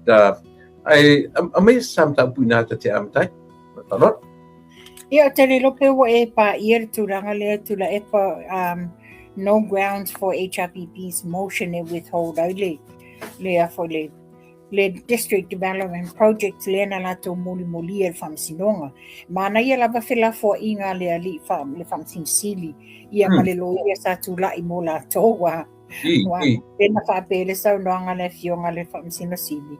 Ta, ai, aumai sa mataupu i nā ta te amatai. Fa'aloalo. Ia, ou te le iloa pe ua e paia le tulaga lea Tuilaepa, no grounds for HRPP's motion e withhold ai le, le a foi le, le District Development Project lea na latou mulimulia i le Faamasinoga. Manaia lava felafoaiga a le alii fa, le Faamasino Sili, ia ma le loia sa tulai mo latou a. Ua pe na faapea le saunoaga a le Afioga i le Faamasino Sili,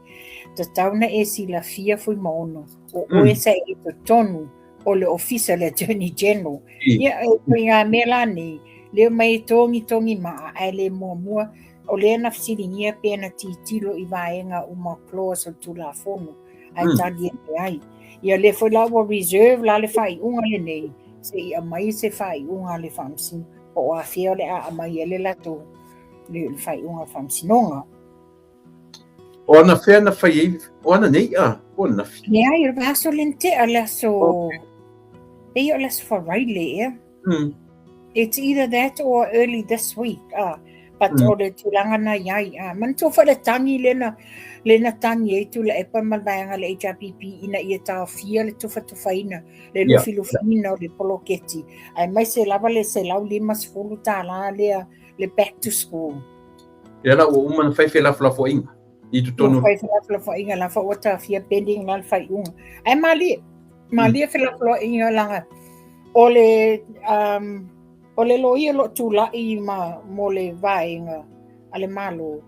tatau na e silafia Fuimaono, o oe sa e i totonu o le Ofisa o le Attorney General. Ia, e ituaiga mea la nei, leo mai e togitogi maa, ae le muamua, o lea na fesiligia pe na tilotilo i vaega uma o clause o le Tulafono, ae tali e leai. Ia lea foi la ua reserve la le faaiuga lenei, se i aumai se faaiuga a le Faamasino, po o afea o le a aumai ai le latou le faaiuga a le Faamasinoga. O anafea na fai ai, o ananei a, po o ananafi? Leai, o le vaiaso lea na tea, le aso, pei o le aso Faraile ea. It's either that or early this week. Ah, but o le tulaga na i ai. Ah, manatua foi le tagi lea na, lea na tagi ai Tuilaepa ma le vaega a le HRPP ina ia taofia le tufatufaina, le lufilufiina o le poloketi, aemaise lava le $150 lea le back to school. Lea la ua uma ona fai felafolafoaiga i totonu. Ua fai felafolafoaiga la foi ua taofia pending la le faaiuga. Ae malie, malie felafolafoaiga leaga o le o le loia o lo o tulai ma mo le vaega a le Malo,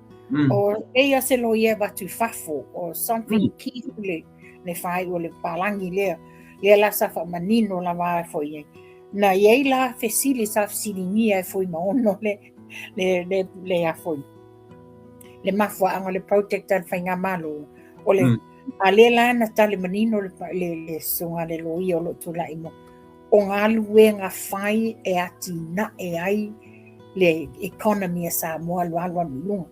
o pei se loia e avatu i fafo, o something Keith le le faaiu o le palagi lea, lea la sa faamanino lava foi ai. Na i ai la fesili sa fesiligia e Fuimaono le le le le a foi le mafuaaga o le project a le Faigamalo o le a lea la na tali manino le le le susuga a le loia o lo o tulai mo o galuega fai e atinae ai le economy a Samoa alualu alu i luga.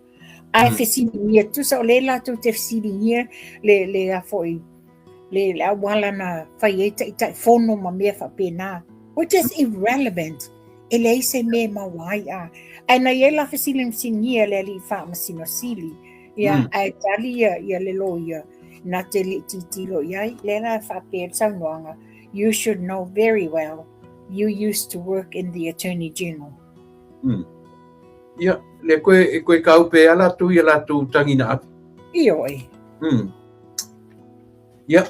Ae fesiligia, tusa o lea latou te fesiligia le le a foi le, le auala na fai ai Taitaifono ma mea faapena, which is irrelevant. E leai se mea e maua ai a. Ae na i ai la fesili na fesiligia e le alii Faamasino Sili, ia, ae tali ia, ia le loia, na te le i tilotilo i ai, lea la e faapea le saunoaga, you should know very well, you used to work in the Attorney General. Ia, le koe, e koe kaupe a latou ia latou tangi na ave. Ioe. Ia,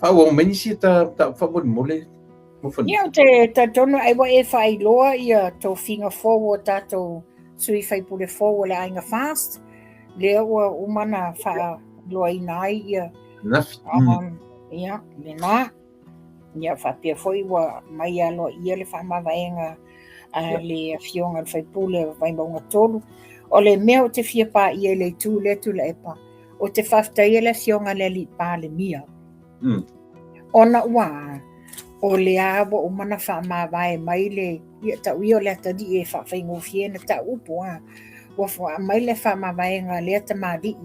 faaauau mai nisi ta ta faamolemole mo whanau. Ia, te talitonu ai ua e faailoa ia tofiga fou o tatou sui faipule fou o le Aiga FAST, lea ua uma na faailoaina ai ia. Nafi. Ia, lena. Ia, faapea foi ua mai aloaia le faamavaega a le Afioga i le sui usufono o Vaimauga 3. O le mea ou te fia paia i le itu lea Tuilaepa, ou te faafetaia le Afioga i le Alii Palemia. Ona ua a, o lea ua uma ona faamavae mai le, ia tau ia o le atalii e faafaigofie na tau upu a, ua aumai le faamavaega a lea tamalii.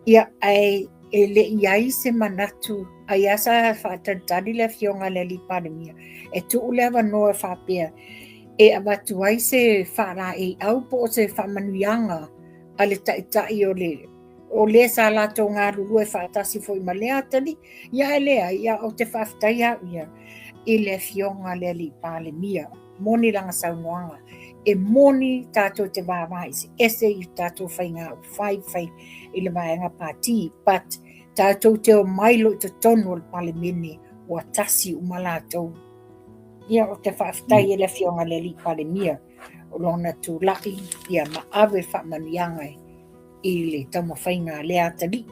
Ia, ae e le i ai se manatu, ai lava sa faatalitali le Afioga i le Alii Palemia e tuu le avanoa faapea e avatu ai se faalaeiau po o se faamanuiaga a le taitai o le o le sa latou galulue faatasi foi ma lea atalii. Ia ae leai, ia ou te faafetai au ia i le Afioga i le Alii Palemia. Moni lana saunoaga, e moni tatou te vaavaai ese i tatou faiga faifai i le vaega pati, but tatou te omai loa i totonu o le Palemene ua tasi uma latou. Ia, ou te faafetai i le Afioga i le Alii Palemia o lona tulai ia ma ave le faamanuiaga i le taumafaiga a lea atalii.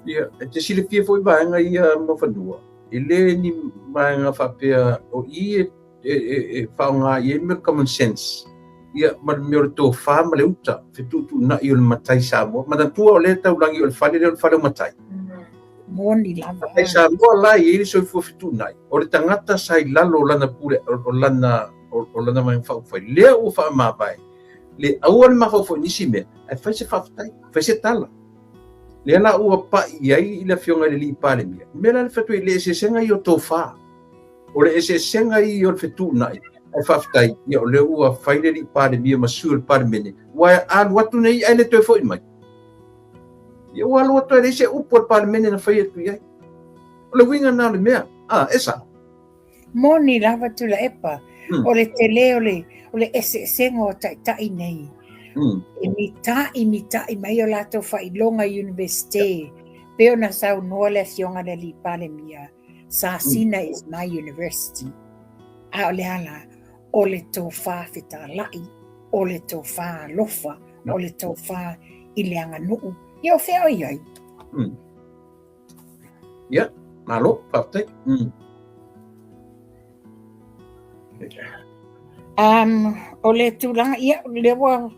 Ia, e te silafia foi vaega ia ma fanua, e le ni vaega faapea o i e e faaaoga i ai mea o le common sense, ia, ma le mea o le tofa ma le uta, fetuutuunai o le matai Samoa. Manatua o lea taulagi o le fale lea o le fale o matai. Moni lava. Matai Samoa la e i ai le soifua fetuunai, o le tagata sa i lalo o lana pule, o lana, o lana vaega faaupufai, lea ua faamavae, le aua le mafaufau i nisi mea, ae fai se faafetai, fai se tala. Lea la ua pai i ai le Afioga i le Alii Palemia. O le mea la le fai atu ai, le eseesega ia o tofa. O le eseesega ia o le fetuunai, ae faafetai, ia o lea ua fai le Alii Palemia ma sui o le Palemene, ua alu atu nei ae le toe foi mai. Ia ua alu atu ai leai se upu a le Palemene na fai atu i ai. O le uiga lena o le mea. Ah, e sao. Moni lava Tuilaepa, o le tele o le, o le eseesega o taitai nei. E mita'i mita'i mai o latou faailoga i Universite, pei ona saunoa le Afioga i le Alii Palemia, Sasina is my university. A o le a la? O le tofa fetala'i, o le tofa alofa, o le tofa i le aganuu. Ia o fea o i ai? Ia, malo, faafetai. O le tulaga, ia, lea ua,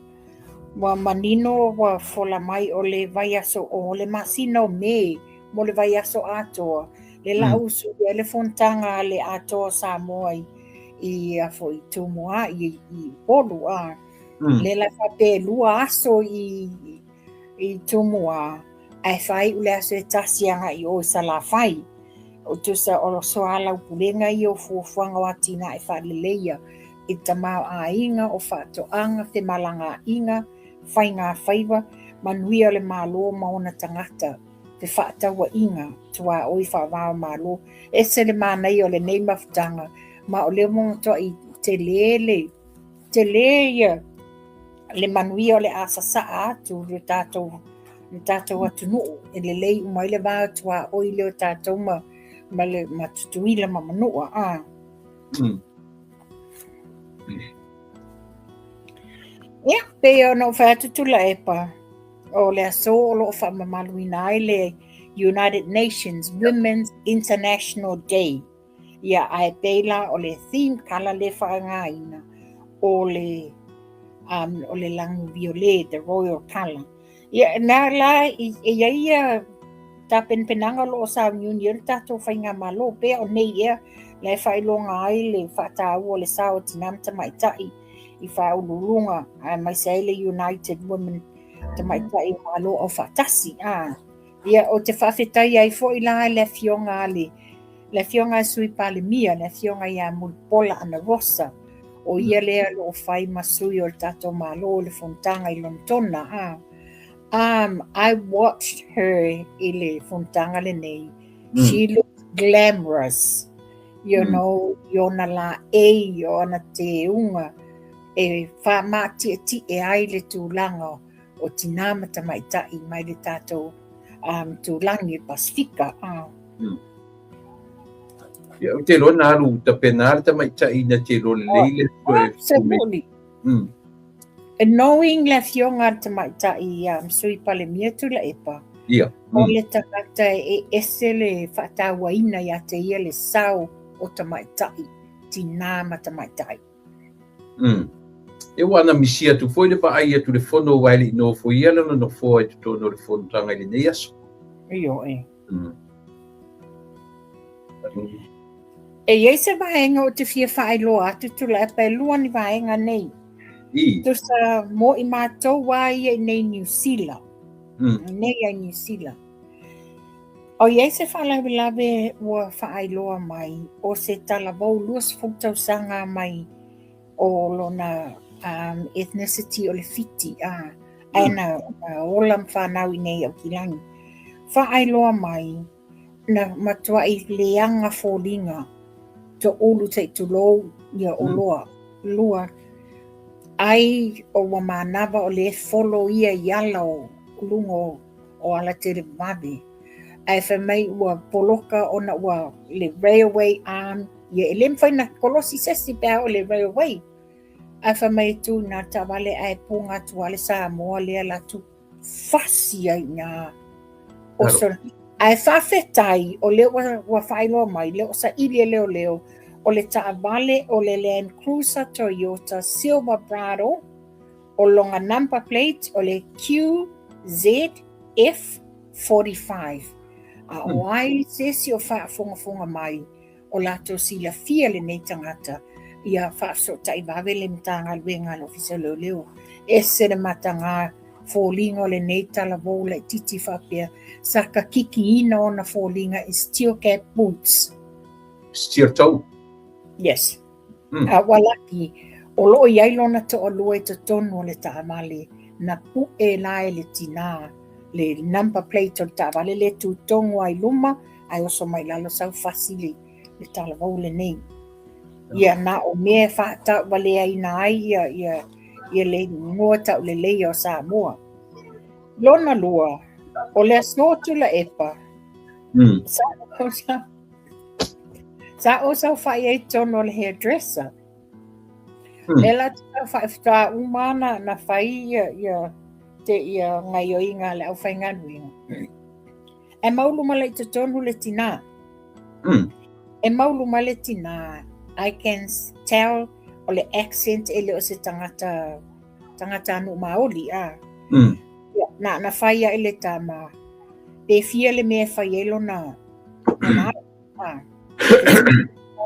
ua manino ua fola mai o le vaiaso o le masina o Me mo le vaiaso atoa, le la usuia ai le fonotaga a le Atoa o Samoa i, i a foi Tumua i, i Upolu, a. Le la faapea e 2 aso i, i Tumua, ae faaiu le aso e tasi agai i o i Salafai. O tusa o soalaupulega ia o fuafuaga o atinae faaleleia i le tamaoaiga o faatoaga, femalagaaiga, faigafaiva, manuia o le Malo ma ona tagata, fefaatauaiga, tuaoi faava-o-Malo. Ese le manaia o lenei mafutaga, ma o lea ua matuai tele le tele ia le manuia o le a sasaa atu le tatou le tatou atunuu e lelei uma ai le va o tuaoi lea o tatou ma ma le ma Tutuila ma Manua a. Ia, pei ona ou fai atu Tuilaepa, o le aso o lo o faamamaluina ai le United Nations Women's International Day. Ia, ae pei la o le theme colour le faaaogaina o le um, o le lagi violet, the royal colour. Ia, na la, e i ai ia tapenapenaga o lo o sauniuni ai le tatou faigamalo, pea o nei ea, la e faailoga ai le faataua o le sao o tinā ma tamaitai i faauluuluga, aemaise ai le United Women Tamaitai o Malo Aufaatasi. Ah. Ia, ou te faafetai ai foi la le afioga a le, le afioga a Sui Palemia, le afioga ia Mulipola Anarosa, o ia lea o lo o fai ma sui o le tatou Malo i le fonotaga i Lonetona. Ah. I watched her i le fonotaga lenei. She looked glamorous. You know, i ona laei, i ona teuga, e faamātietie ai le tulaga o tinā ma tamaitai mai le tatou um, tūlagi Pasifika. Ia, ou te iloa na alu tapena le tamaitai na te iloa lelei le oh, absolutely. Knowing le afioga a le tamaitai um, Sui Palemia Tuilaepa, Ia. O le tagata e ese le faatauaina ia te ia le sao o tamaitai, tinā ma tamaitai. E ua ana misi atu foi le vaai atu i le fono aua e le i nofoia lona nofoa i totonu o le fonotaga i lenei aso. Ioe. E i ai se vaega ou te fia faailoa atu Tuilaepa, e lua ni vaega nei. I. Tusa mo i matou a ia i nei Niu Sila. Nei ai Niu Sila. O i ai se faalavelave ua faailoa mai o se talavou 20 tausaga mai o lona um, ethnicity o le Fiti, a, ae na, na ola ma fanau i nei Aukilani. Faailoa mai na matuai leaga foliga toʻulu seʻi tulou ia oloa. Lua, ai o ua manava o lea e folo ia i ala o luga o o ala televavave. Ae fai mai ua poloka ona ua le railway arm, ia e le mafai ona kolosi se isi pe a oo i le railway. Ae fai mai e tu i nā taavale ae poga atu lava le Samoa lea la tu fasi ai i ina. O so, ae faafetai o lea ua, ua faailoa mai, lea ua saili e leoleo, o le taavale o le Land Cruiser Toyota Silverado, O lona number plate o le QZF45. A o ai se isi o faafogafoga mai o latou silafia lenei tagata, ia faafesootai vave le Matagaluega a le Ofisa o Leoleo. Ese le mataga foliga o lenei talavou laitiiti faapea sa kakikiina ona foliga i steel cap boots. Steel toe. Yes. A ua laki, o lo o i ai lona toalua i totonu o le taavale, na puʻe la e le tinā le number plate o le taavale lea e tu tonu lava i luma ae oso mai lalo sau fasi le, le talavou lenei. Ia na o mea e faatauvaleaina ai ia, ia, ia le igoa tauleleia o Samoa. Lona lua, o le aso Tuilaepa, sa, sa, sa ou saofai ai i totonu o le hairdresser. Lea la te saofai faatoa uma na, na fai ia, ia, te ia gaioiga a le aufaigaluega. Ae maulu mai i totonu le tinā. E maulu mai le tinā, I can tell o le accent e le o se tagata tagata nuu maoli a. Ia, na, na fai ai le tama, pe fia le mea e fai ai lona, lona a.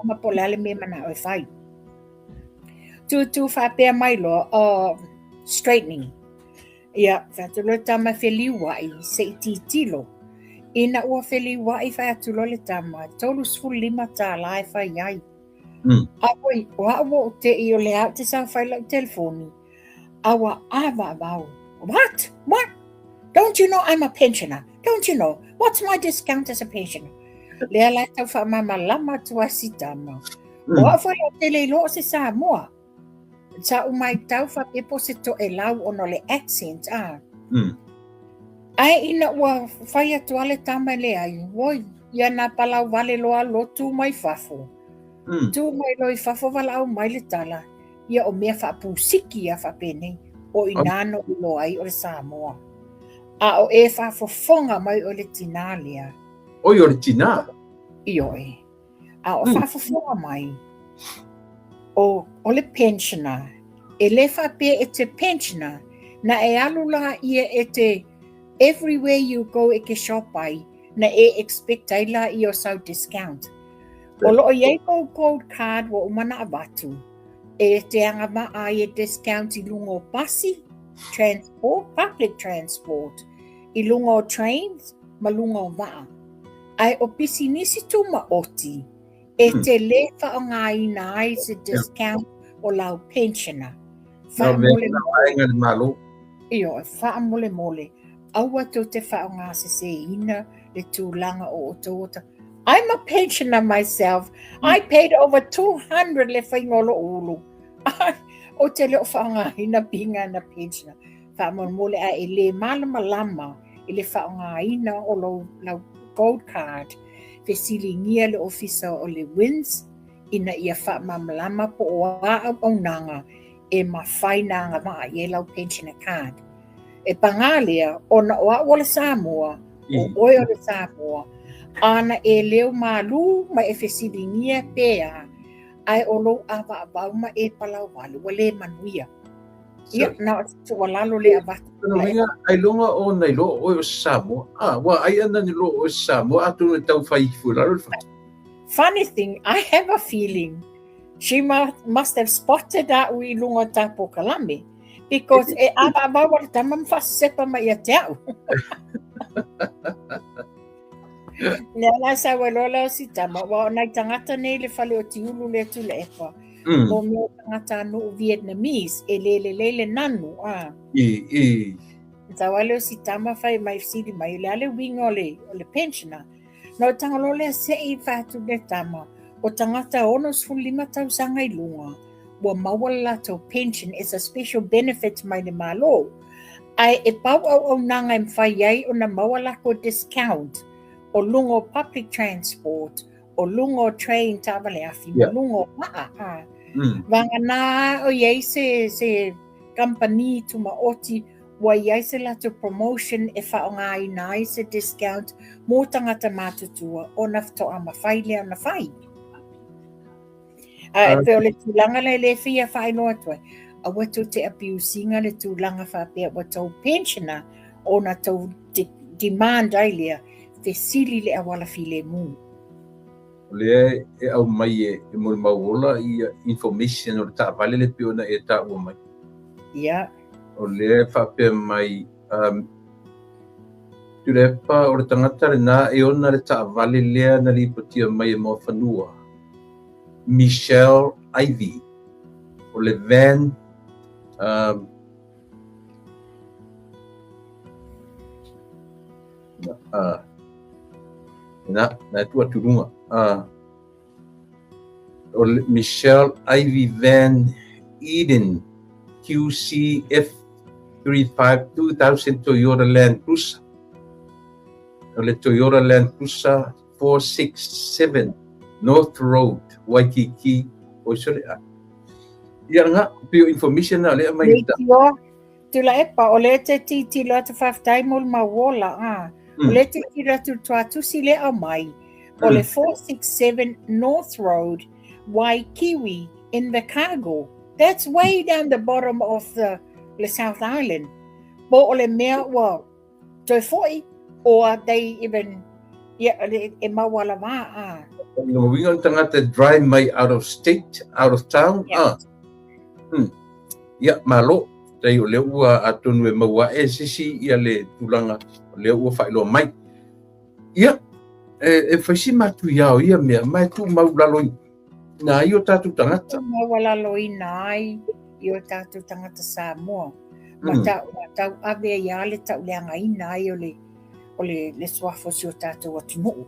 Ma po o le a le mea manao e fai. Tūtū faapea mai loa, oh, straightening. Ia, fai atu loa le tama e feliuai, se i titilo. Ina ua feliuai fai atu loa le tama, $35 e fai ai. A oi, o au ua ou te'i o lea ou te saofai i lau telefoni, a ua ʻāwaʻawaʻau. What? What? Don't you know I'm a pensioner? Don't you know? What's my discount as a pensioner? Lea la e tau faamalamalama atu ai si tama. O au foi ou te le iloa o se Samoa. Sa ou maitau faapea po o se Toelau ona o le accent, a. Ae ina ua fai atu a le tama e leai, oi, ia na palau vale loa lo tu mai fafo. Tu mai loa i fafo valaau mai le tala, ia o mea faapusiki ia faapenei, o inā no iloa ai o le Samoa. A o e faafofoga mai o le tinā lea. Oi, o le tinā? Ioe. A o faafofoga mai, o, o le pensioner, e le faapea e te pensioner, na e alu la ia e te, everywhere you go e ke shop ai, na e expect ai la ia o sau discount. O loo i ai kou gold card ua uma na avatu, e te agavaa ai e discount i luga o pasi, transport, public transport, i luga o trains, ma luga o vaa. Ae o pisinisi tumaoti, e te lē faaaogaina ai se discount o lau pensioner. Faamolemole. Ioe, faamolemole, aua tou te faaaogaseseina le tulaga o outou o I'm a pensioner myself. I paid over 200 le faiga o lou ulu. Ou te le o faaaogaina being a pensioner. Faamolemole a e lē malamalama i le faaaogaina o lou lau gold card, fesiligia le ofisa o le WINZ ina ia faamalamalama po o a auaunaga e mafai na agavaa i ai lau pensioner card. E pagā lea, ona o au o le Samoa, o oe o le Samoa, ana e leo malū ma e fesiligia pea, ae o lou ʻāwaʻawaʻau ma e palauwale, ua lē manuia. Ia, na o se tuualalo lea e avatu. Lona uiga, ailoga o na iloa o oe o se Samoa. Ah, ua ai ana ni loa o oe se Samoa, atonu e tau fai ifo i lalo le fatu. Funny thing, I have a feeling she must have spotted a'u i luga o ta polokalame because e ʻāwaʻawaʻau a le tama ma faasesepa mai ia te a'u. Lea la sau ai loa lea o si tama, ua o nai tagata nei le fale o Tiulu lea Tuilaepa. Mo mea o tagata nuu Vietnamese e le lelei le nanu. A. I, i. Sau ai lea o si tama fai mai fesili mai, o le a le uiga o le, o le pensioner. Na o taga loa lea se i fai atu le tama, o tagata 65 tausaga i luga, ua maua le latou pension as a special benefit mai le Malo. Ae e pau auaunaga e mafai ai ona maua lakou discount o luga o public transport, o luga o train taavale afi, ma luga o vaa. A. Vagana o i ai se, se kamupani tumaoti ua i ai se latou promotion e faaaogaina ai se discount mo tagata matutua ona faatoa mafai lea ona fai. A e pei o le tulaga lea le fia faailoa atu ai, aua tou te abuse ina le tulaga faapea ua tou pensioner ona tou demand ai lea, fesili le auala filemu. O lea e aumai e e Molimauola ia information o le taavale lea pei ona e taua mai. Ia. O lea e faapea mai um, Tuilaepa o le tagata lena e ona le taavale lea na lipotia mai e Moafanua. Michelle Ivy o le van um, Na, na tu atu luga. O Michelle Ivy Van Eden QCF 35 2000 Toyota Land Cruiser. O le Toyota Land Cruiser 467 North Road, Waikiki, o sole a. Ia nga, pio information na le mai ta. Tuilaepa, o lea e te tilotilo atu faafetai mo le mauola, a. O lea e te tilotilo atu i le tuatusi lea aumai, o le 467 North Road, Waikiwi, Invercargill. That's way down the bottom of the le South Island. Po o le mea ua toe foi, or they even, ia, e maua lava, a. O le uiga o le tagata e drive mai out of state, out of town, a. Ia, malo. Tai o lea ua atonu e maua ae se isi ia le tulaga o lea ua faailoa mai. Ia, e fai si matuia o ia mea, ma e tumaulaloina ai o tatou tagata. Tumaualaloina ai i o tatou tagata Samoa. Ma tau ave ai lava le tauleagaina ai o le, o le, le suafa o si o tatou atunuu.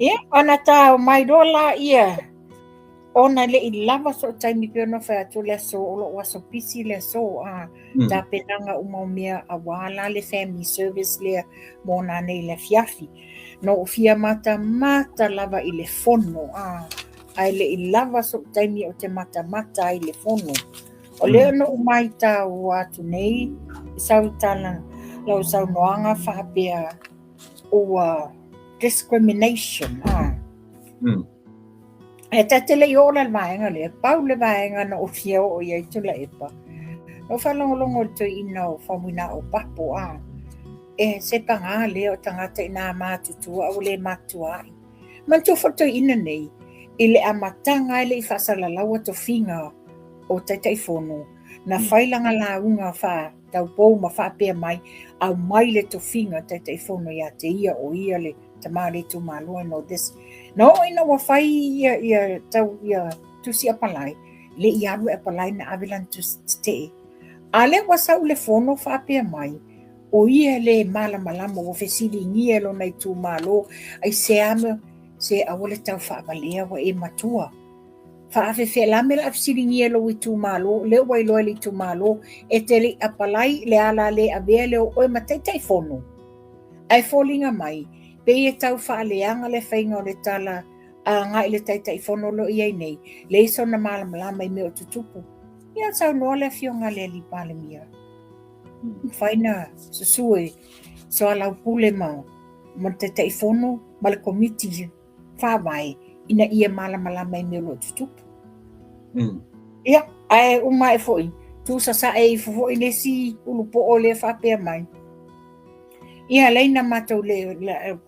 Ia, ona tao mai loa laia, ona e le i lava so'u taimi pei ona fai atu le aso, o lo'u aso pisi le aso, a tapenaga uma o mea auā la le family service lea mo nanei i le afiafi. Na ou fia matamata lava i le fono, a ae le i lava so'u taimi ou te matamata ai i le fono. O lea na ou maitau atu nei i sau tala lau saunoaga faapea ua discrimination, a. E ta te le i oo la i le vaega lea, pau le vaega na ou fia oo i ai Tuilaepa. Na ou faalogologo i le toeaina o Faumuina o Papo, a. E se pagā lea o tagata inā matutua a ua le matutua ai. Manatua foi le toeaina nei, i le amataga e le i faasalalaua tofiga o Taitaifono, na fai lana lauga faataupou ma faapea mai, aumai le tofiga Taitaifono ia te ia, o ia le tama o le itumalo and all this. Na oo ina ua fai ia, ia, tau, ia tusi apalai, le i alu e apalai na ave lana tusi tetee. A lea ua sau le fono faapea mai, o ia e le malamalama ua fesiligia e lona itumalo, aisea mea, se aua le tau faavalea ua e matua. Faafefea la mea o le a fesiligia e lou itumalo, lea ua iloa e le itumalo, e te le i apalai le ala le avea lea o oe ma Taitaifono. Ae foliga mai, pei e tau faaleaga le faiga o le tala agai i le Taitaifono o lo o i ai nei, leai sona malamalama i mea o tutupu. Ia saunoa le Afioga a le Alii Palemia. Mafai na susu e soalaupule ma ma le Taitaifono ma le Komiti Faavae ina ia malamalama i mea o lo o tutupu. Ia, ae uma ae foi, tu sasae ifo foi le isi ulupo'o lea faapea mai. Ia, leai na matou le, la,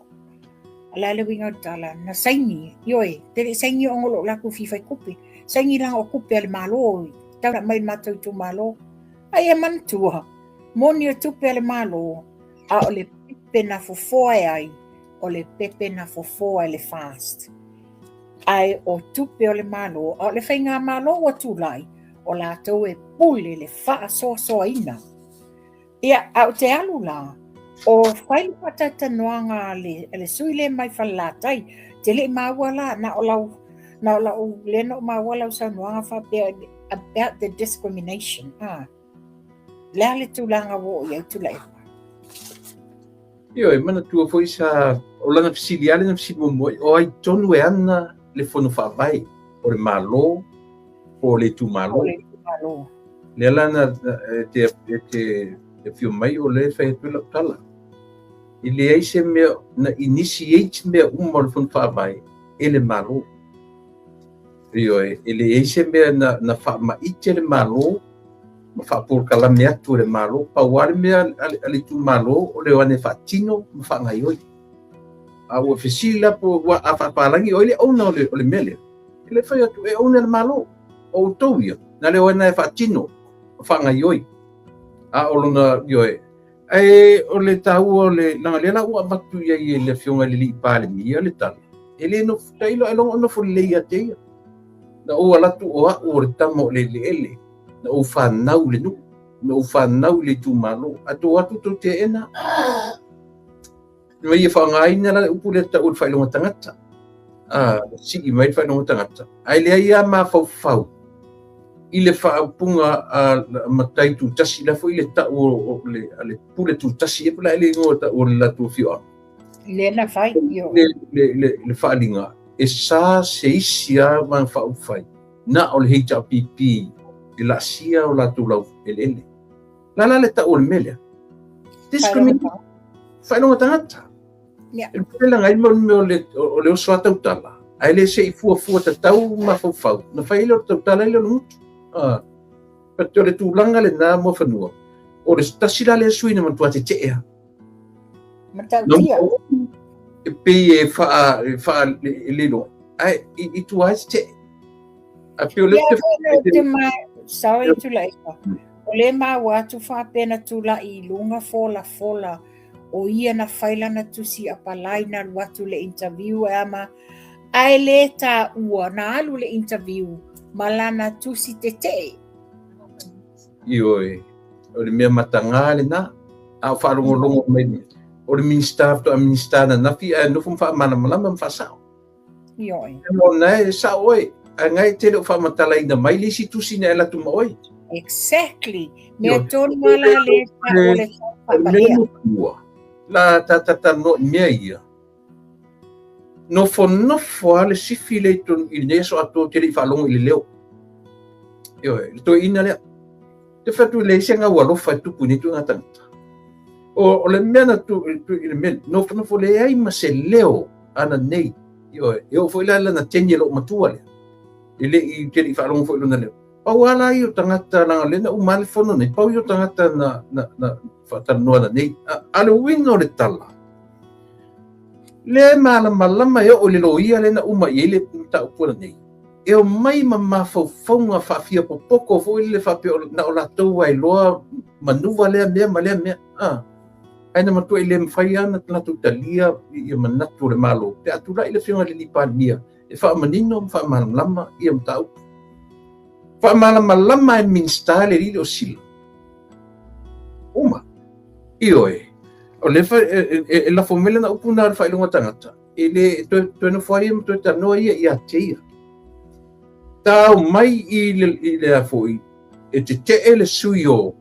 la le uiga o le tala, na saini, ioe, te le i saini ona o lo latou fia fai tupe, saini leaga o tupe a le Malo, tau mai i le matou itumalo. A ia manatua, moni o tupe a le Malo, a o le pepe na fofoa e ai, o le pepe na fofoa e le FAST. Ae o tupe o le Malo, a o le faigamalo ua tulai, o latou e pule le faasoasoaina. Ia, a ou te alu la, o fai le faatalatalanoaga a le, a le sui lea mai Falelatai, te le i maua la, na o lau, na o lau, lea na ou maua lau saunoaga faapea about the discrimination, ah. Le a le tulaga ua oo i ai Tuilaepa? Ioe, manatua foi sa, o lana fesili lava lea na fesili muamua ai, o ai tonu e ana le Fono Faavae? O le Malo po o le itumalo? O le itumalo. Lea la na, e te, e te afio mai o lea e fai atu ai lau tala. E leai se mea na initiate mea uma o le Fono Faavae e le Malo. Ioe, e leai se mea na, na faamaite le Malo ma faapolokalame atu e le Malo. Pau lava le mea a le itumalo o le o ane e faatino ma faagaoioi. A ua fesili la po ua a faapalagi o ai le owner o le mea lea? E le fai atu e owner le Malo. O outou ia, na le o ane e faatino ma faagaoioi. A o lona, ioe, ae o le taua o le, leaga lea la ua avatu i ai e le Afioga i le Alii Palemia le tala, e le nofo, tailo ailoga o nofo lelei ia te ia. Na ou alu atu o au o le tama o le eleele, na ou fanau i le nuu. Na ou fanau i le itumalo, ae tou o atu tou teena. Ma ia faaaogaina la le upu lea tau o le faailoga tagata. A, sii mai le faailoga tagata. Ae leai lava mafaufau i le faaupuga a matai tutasi, la foi le tau o le, a le pule tutasi, e pula le igoa tau o le latou afioaga. Le na fai, io. Le, le, le, le faaaliga, e sa se isi a vaega faaupufai, na o le HRPP e laasia o latou lau eleele. La la le tau o le mea lea. Discrimination. Faailoga tagata. Yeah. E pele ngai mo le o le o le oso a tautala. Ae le se i fuafua tatau mafaufau. Na fai le o tautala i le o le gutu. Ah. But o le tulaga lena Muafanua. O le tasi la lea sui na matua tetee lava. Matautia. E pei e faa, e faa e le iloa. Ae i tua ai tetee. Ae pei o le te ma, sorry Tulaʻifa. O le maua atu faapea na tulai i luga folafola o ia na fai lana tusi apalai na alu atu le interview e ama ae le taua na alu le interview ma lana tusi tetee. Ioe, o le mea mataga lena, a o faalogologo mai o le Minisita faatoa Minisita ananafi ae nofo ma faamalamalama ma faasao. Ioe. Ona e sao oe, ae ngai te le o faamatalaina mai le isi tusi na e alu atu ma oe. Exactly. Mea tonu lava la le o le faamalea. La ta ta ta no mea ia. Nofonofo lava le sifi lea i totonu i lenei aso atoa ou te le i faalogo i le leo. Ioe, le toeaina lea. Te fai atu e leai se gau alofa e tupu i nei ituaiga tagata. O, o le mea na tu, tu i le mea, nofonofo leai ma se leo ana nei. Ioe, e oo foi la i lana tenure loomatua lea. E le i, te le i faalogo foi i lona leo. Pau lava la ia o tagata, leaga o lea na uma lava le fono nei, pau ia o tagata na, na, na faatalanoa ananei. A, a le uiga o le tala, lea e malamalama e oo i le loia lea na uma i ai le mataupu ananei, e omai ma mafaufauga faafiapopoko foi lele faapea na o latou lava e iloa manuva lea mea ma lea mea. A, ae na matuai le mafai lava ona latou talia ia manatu o le Malo pe a tulai le Afioga i le Palemia e faamanino ma faamalamalama ia mataupu. Faamalamalama e le Minisita le alii lea o Sila. Uma. Ioe. O lea e lafo mai lana upu na o le faailoga tagata, e le toe, toe nofo ai ma toe talanoa ia ia te ia. Tau mai i le, i le a foi, e tetee le sui o,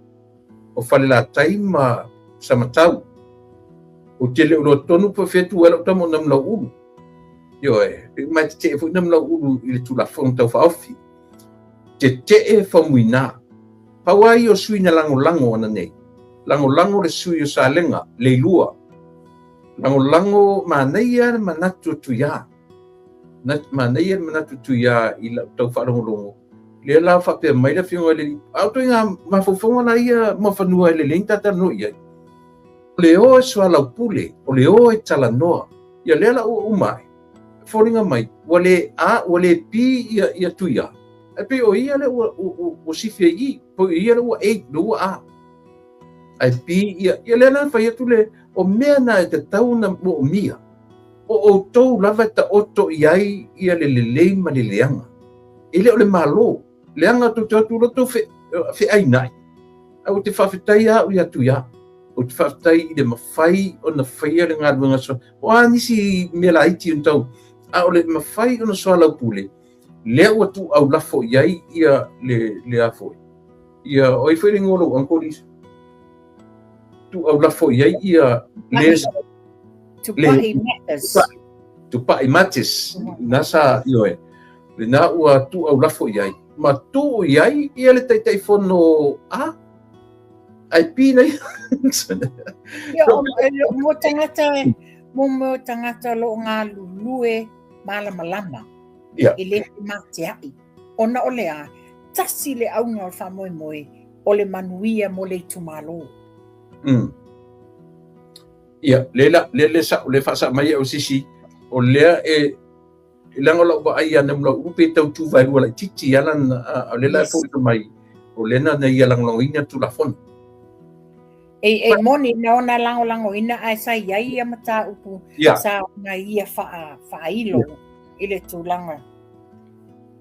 o Falelatai ma Samatau. Ou te le o iloa tonu po o fea tu ai lau tama o Namulauulu. Ioe, e ma e tetee foi Namulauulu i le Tulafono Tau Faaofi. Tetee Faumuina. Pau lava ia o sui na lagolago ananei. Lagolago le sui o Salega, Leilua. Lagolago manaia le manatu o Tuia. Manaia le manatu o Tuia i lau tau faalogologo. Lea la faapea mai le afioga i le a o ituaiga mafaufauga la ia Muafanua e lelei ona ta talanoa i ai. O le o e soalaupule, o le o e talanoa. Ia lea la ua uma ae. Foliga mai, ua le A, ua le B ia, ia Tuia. Ae pei o ia lea ua, ua, ua sifi ai i i. Pei o ia lea ua A, lea ua A. Ae B ia, ia lea la fai atu le, o mea na e tatau ona moomia. O outou lava e taoto i ai ia le lelei ma le leaga. E le o le Malo. Leaga tou te o atu loa tou feainai. Ae ou te faafetai lava au ia Tuia. Ou te faafetai i le mafai ona faia le galuega soa. O a nisi mea laiti ona tau, a o le mafai ona soalaupule, lea ua tuuau lafo i ai ia le, le a foi. Ia, o ai foi le igoa o lou uncle, Lisa? Tuuau lafo i ai ia le... Tupai Matters. Tupai Matters. Na sa, ioe. Lena ua tuuau lafo i ai. Ma tuu i ai ia le Taitaifono a ai pi nei. Ia, mo tagata, mo mo tagata lo o galulue malamalama. Ia. E le femateaʻi. Ona o le a, tasi le auga o le faamoemoe, o le manuia mo le itumalo. Ia, le la, le le sa, le faasa mai au sisi, o lea e, leaga o lau vaai ia Namulauulu pe tau tu vaelua laitiiti ala o lea la e foliga mai o lea na ia lagolagoina le Tulafono. E, e moni na ona lagolagoina ae sa i ai ia mataupu yeah. sa ona ia faa, faailo yeah. i le tulaga.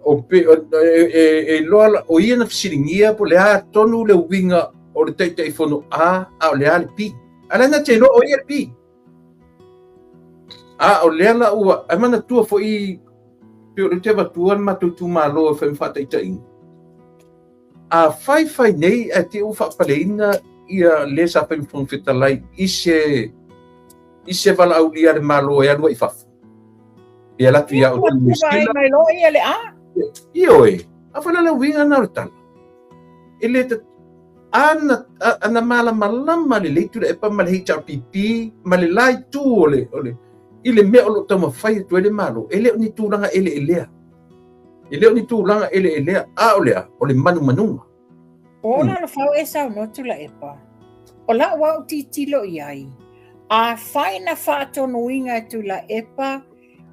O, pe, o, e, e, e loa, o ia na fesiligia po o le a tonu le uiga o le Taitaifono A, a o le a le B. A la na te iloa o ia le B. A o lea la ua, ae manatua foi pei o lea ou te avatua le matou itumalo e fai ma faataitaiga. A fai fai nei ae te i ua faapaleina ia le sa fai ma Fofoga Fetalai i se i se valaaulia a le Malo e alu ai i fafo. E alu atu ia outou i Niu Sila. Mai loa ia le A. Ioe, a foi la le uiga na o le tala. E le ana ana malamalama lelei Tuilaepa ma le HRPP ma le la itu o le, o le, i le mea o lo o taumafai atu ai le Malo, e le o ni tulaga eleelea. E le o ni tulaga eleelea, a o le a? O le manumanuga. O la lofau e saunoa Tuilaepa, o la'u au tilotilo i ai, afai na faatonuina e Tuilaepa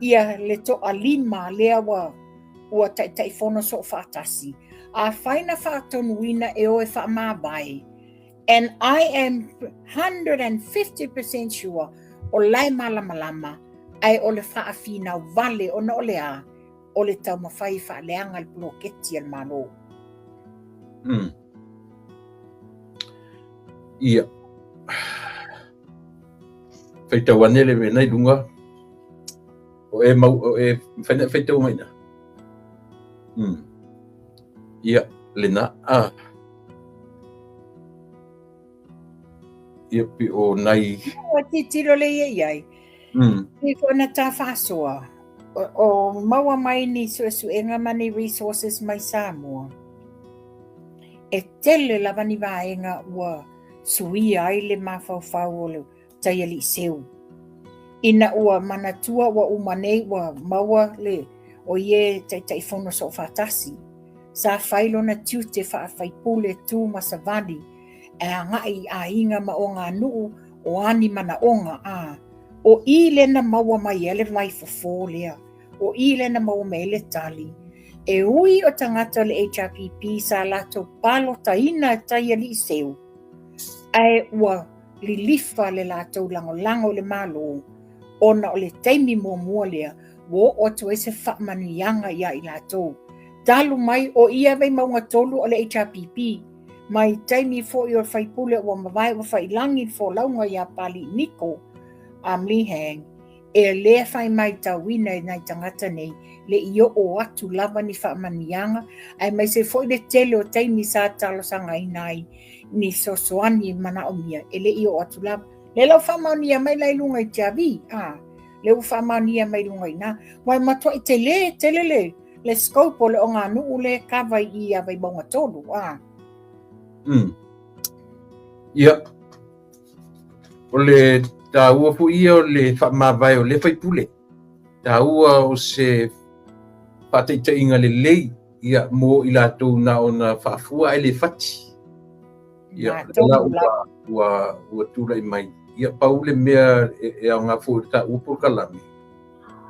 ia le toalima lea ua ua Taitaifono soofaatasi, afai na faatonuina e o e faamavae, and I am 150% sure o la e malamalama, ae o le faafinau vale ona o le a? O le taumafai e faaleaga le poloketi a le Malo. Ia. Faitau ane le mea i luga. O e mau, o e mafai ona e faitau mai ina. Ia, lena. Ah. Ia, pe o nai... Ua tilotilo le ia i ai. I ko na tā whāsoa, o maua mai ni suesuega ma ni resources mai Samoa. E tele lava ni vaega ua suia ai le mafaufau o le Taialii Seu. Ina ua manatua ua uma nei ua maua le o ia e Taitaifono Soofaatasi, sa fai lona tiute faa-faipule tu ma savali e agai i aiga ma oganuu o a ni manaoga, a o i lea na maua mai ai le vaifofo lea, o i lea na maua mai ai le tali. E ui o tagata o le HRPP sa latou palotaina e Taialii Seu, ae ua lilifa le latou lagolago i le Malo ona o le taimi muamua lea ua oo atu ai se faamanuiaga iā i latou. Talu mai o ia Vaimauga 3 o le HRPP, mai taimi foi o le faipule ua mavae ua faiilagi le folauga iā Palii Niko a Mlihang, e le fai maitauina e nai tagata nei le i oo atu lava ni faamanuiaga aemaise foi le tele o taimi sa talosagaina ai ni fesoasoani e manaomia e le i oo atu lava. Lea la ua faamaonia mai la i luga i Tiavi, a, lea ua faamaonia mai i luga i ina. Ua e matuai tele tele le, le scope o le oganuu lea e kava i i ia Vaimauga 3, a. Ia, o le taua foi ia o le faamavae o lea faipule. Taua o se faataitaiga lelei ia mo i latou na ona faafua ae le fati. Ia, la ua tulai mai. Ia, pau le mea e aoga foi i le taua polokalame,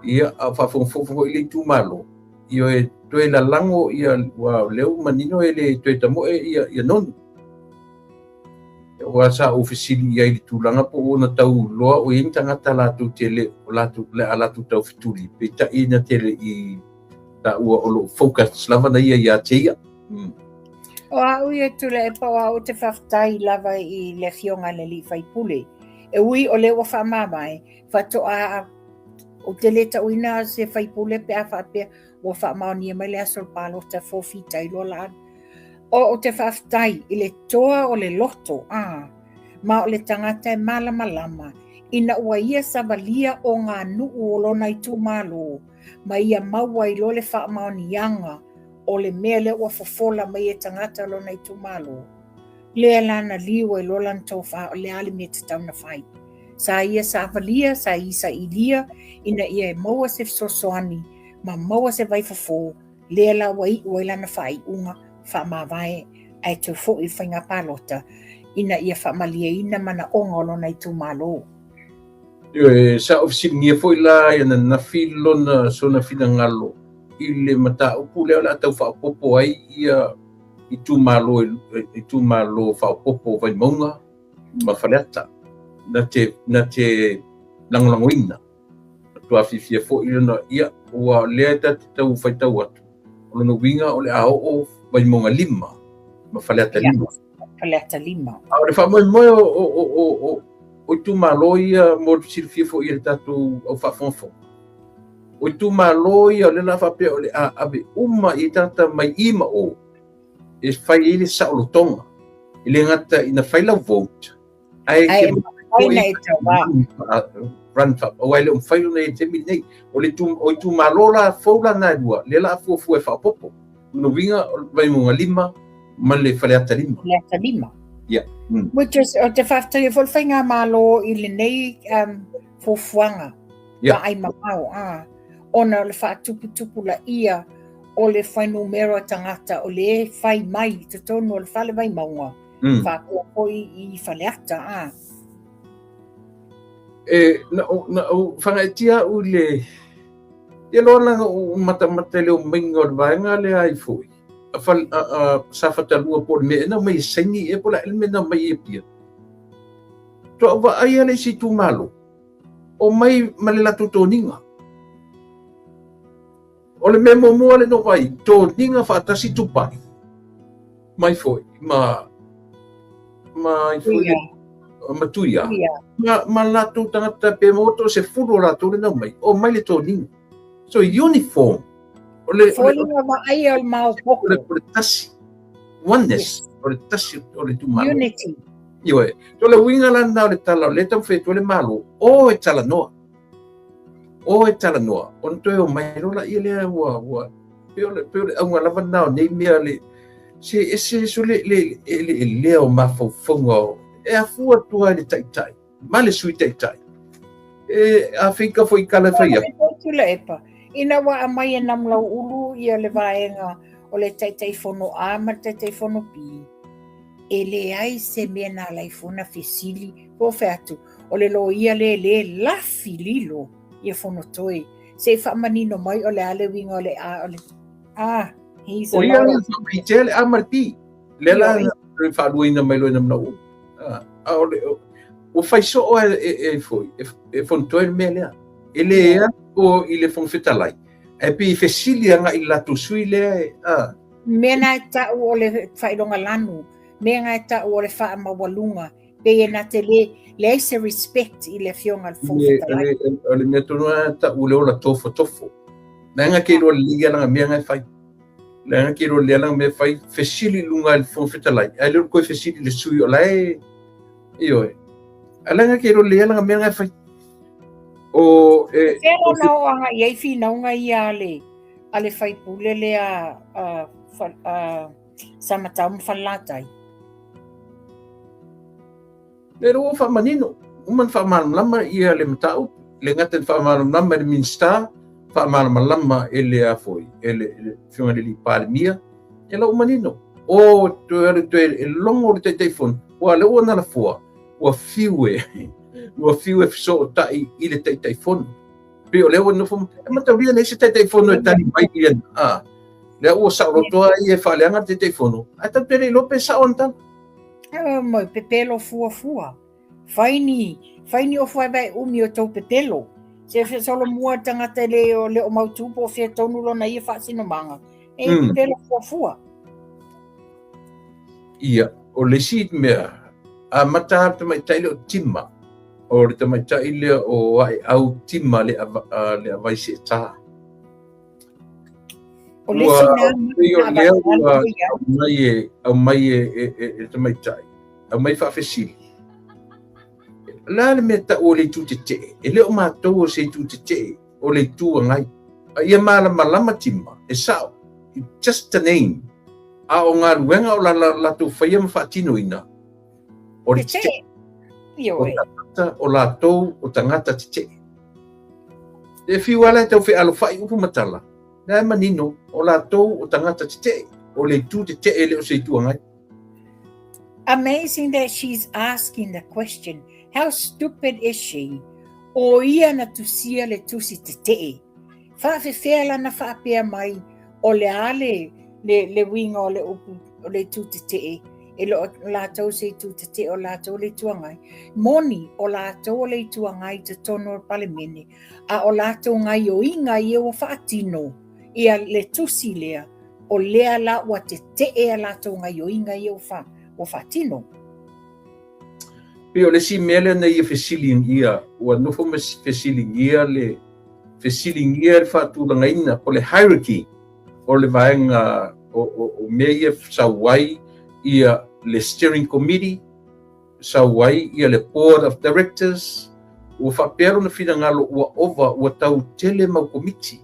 ia, a o faafogafoga foi le itumalo, ia e toe lalago ia, ua o lea ua manino e le toe tamoe ia, ia nonu. Aua sa ou fesili i ai i le tulaga po ua ona tau iloa o i ai ni tagata latou te le, o latou, le a latou taufetuli, peitai na te le i taua o lo o focus lava na ia ia te ia. O au ia Tuilaepa, o au ou te faafetai lava i le afioga i le alii faipule. E ui o lea ua faamavae, faatoa ou te le tauina se faipule pe a faapea ua faamaonia mai le aso o le palota fofitai loa la. O ou te faafetai i le toa o le loto, a, ma o le tagata e malamalama ina ua ia savalia oganuu o lona itumalo ma ia maua ai loa le faamaoniaga o le mea lea ua fofola mai e tagata o lona itumalo. Lea la na liu ai loa lana tofa o le a le mea tatau ona fai. Sa ia savalia, sa ia sailia ina ia e maua se fesoasoani ma maua se vaifofo, lea la ua iu ai lana faaiuga faamavae ae toe foi i faiga palota ina ia faamalieina manaoga o lona itumalo. Ioe, sa ou fesiligia foi la i ananafi lona sona finagalo i le mataupu lea o le a tau faaopoopo ai ia itumalo itumalo faaopoopo o Vaimauga ma Faleata na te na te lagolagoina. Matua fiafia foi lona ia ua lea ta te tau faitau atu. O lona uiga o le a oo Vaimauga 5 ma Faleata 5. Faleata 5. A o le faamoemoe o itumalo ia mo le silafia foi e le tatou au faafogafoga. O itumalo ia o lea o le a faapea o le a ave uma i tagata mai i ma o e fai ai le saolotoga. E le gata ina fai lau vote, ae e mafai ona e tauva. Run fa, aua e le o mafai ona i le taimi lenei. O le o itumalo la fou la na e lua, lea o le a fuafua e faaopoopo. Lona uiga o le Vaimauga 5 ma le Faleata 5. Faleata 5. Ia. Which is, ou te faafetaia foi le Faigamalo i lenei fuafuaga vaai mamao, ona o le faatuputupulaia o le fuainumera tagata o lea e fai mai i totonu o le Fale Vaimauga, faapea foi i Faleata. E, na ou fagaetia au i le, ia loa la ou matamata i le omaiga o le vaega lea ai foi, a Safata 2 po o le mea ea na omai e saini ea po o le a ea le mea na omai i Apia. Faatoa ou vaai lava le isi itumalo, omai ma le latou toniga. O le mea muamua lea na ou vaai, toniga faatasi Tupai mai foi ma ma foi ma Tuia ma latou tagata pe maua 30 o latou le na omai, omai le toniga. So uniform. O le foliga vaaia o le maopoopo. O le tasi. Oneness. O le tasi o le itumalo. Unity. Ioe. So le uiga la lena o le tala o lea e taumafai atu ai le Malo, o e talanoa. O e talanoa, ona toe omai loa laia lea ua, ua, pei o le, pei o le auga lava lena o nei mea le, se ese ese le, le, le elea o mafaufauga o, e afua atu lava i le taitai, ma le sui taitai. E afeika foi i tala e fai atu. Tuilaepa, ina ua aumai e Namulauulu ia le vaega o le Taitaifono A ma le Taitaifono B, e leai se mea na ala ai fua ona fesili, po o fea atu, o le loia lea lea lafi lilo ia Fonotoe, se i faamanino mai o le a le uiga o le A o le A. He's a O ia la faamaitea le A ma le B. Lea la na faaluaina mai loa e Namulauulu. A o le, ua fai soo e, e, e foi, e, e Fonotoe le mea lea. E le alu o i le Fofoga Fetalai, ae pei e fesili agai i le latou sui lea e, a. Mea na e tau o le faailoga lanu, mea na e tau o le faamaualuga, pei e na te le, leai se respect i le Afioga i le Fofoga Fetalai. O le mea tonu lava tau o le ola tofotofo. Leaga ke iloa lelei lana mea na e fai. Leaga ke iloa lelei lana mea e fai, fesili i luga i le Fofoga Fetalai, ae le o le toe fesili i le sui o la e, ioe. Ae leaga ke iloa lelei lana mea na e fai. O, e... Fea la na oo agai i ai finauga ia a le, a le faipule lea a, a, Samatau ma Falelatai? Le ua faamanino, uma ona faamalamalama ia le mataupu, le gata i le faamalamalama e le Minisita, faamalamalama e le a foi, e le Afioga i le Palemia, ia la ua manino. O toe alu toe e logo le Taitaifono, aua o lea ua nalafoa, ua fiu e, ua fiu e fesootai i le Taitaifono. Pei o lea ua nofo, e mataulia leai se Taitaifono e tali mai ia, a, lea ua saoloto ai e faaleaga le Taitaifono, ae tatou te le iloa pe sao ana tala. Mo pepelo fuafua. Fai ni, fai ni ofu vaevae umi o tou pepelo. Se fe solomua le tagata e le o le o mautu po o fea tonu lona ia faasinomaga. E pepelo fuafua. Ia, o le isi mea, amata lava le tamaitai lea o Tima, o le tamaitai lea o Aeau Tima le Leavai Seeta. O le isi na pei o lea ua aumai e, aumai e, e, e, e le tamaitai, aumai faafesili. O le a le mea tau o le itu tetee? E le o matou o se itu tetee, o le Itu Agai. A ia malamalama Tima, e sao, it's just a name. A o galuega o la latou faia ma faatinoina, o le tetee. O tagata, o latou, o tagata tetee. E fiu lava la e tau fealofai upu ma tala, la e manino, o latou o tagata tetee, o le itu tetee e le o se Itu Agai. Amazing that she's asking the question. How stupid is she? O ia na tusia le tusi tetee. Faafefea lana faapea mai o le a le, le, le uiga o le upu o le itu tetee, e le o latou se itu tetee o latou le Itu Agai. Moni, o latou o le Itu Agai i totonu o le Palemene, a o latou gaioiga ia ua faatino ia le tusi lea, o lea la ua tetee a latou gaioiga ia ua ua faatino. Pei o le isi mea lea na ia fesiligia, ua nofo ma fesiligia le fesiligia le faatulagaina po o le hierarchy o le vaega o mea ia sau ai ia le steering committee, sau ai ia le board of directors. Ua faapea lona finagalo ua ova, ua tau tele mau komiti,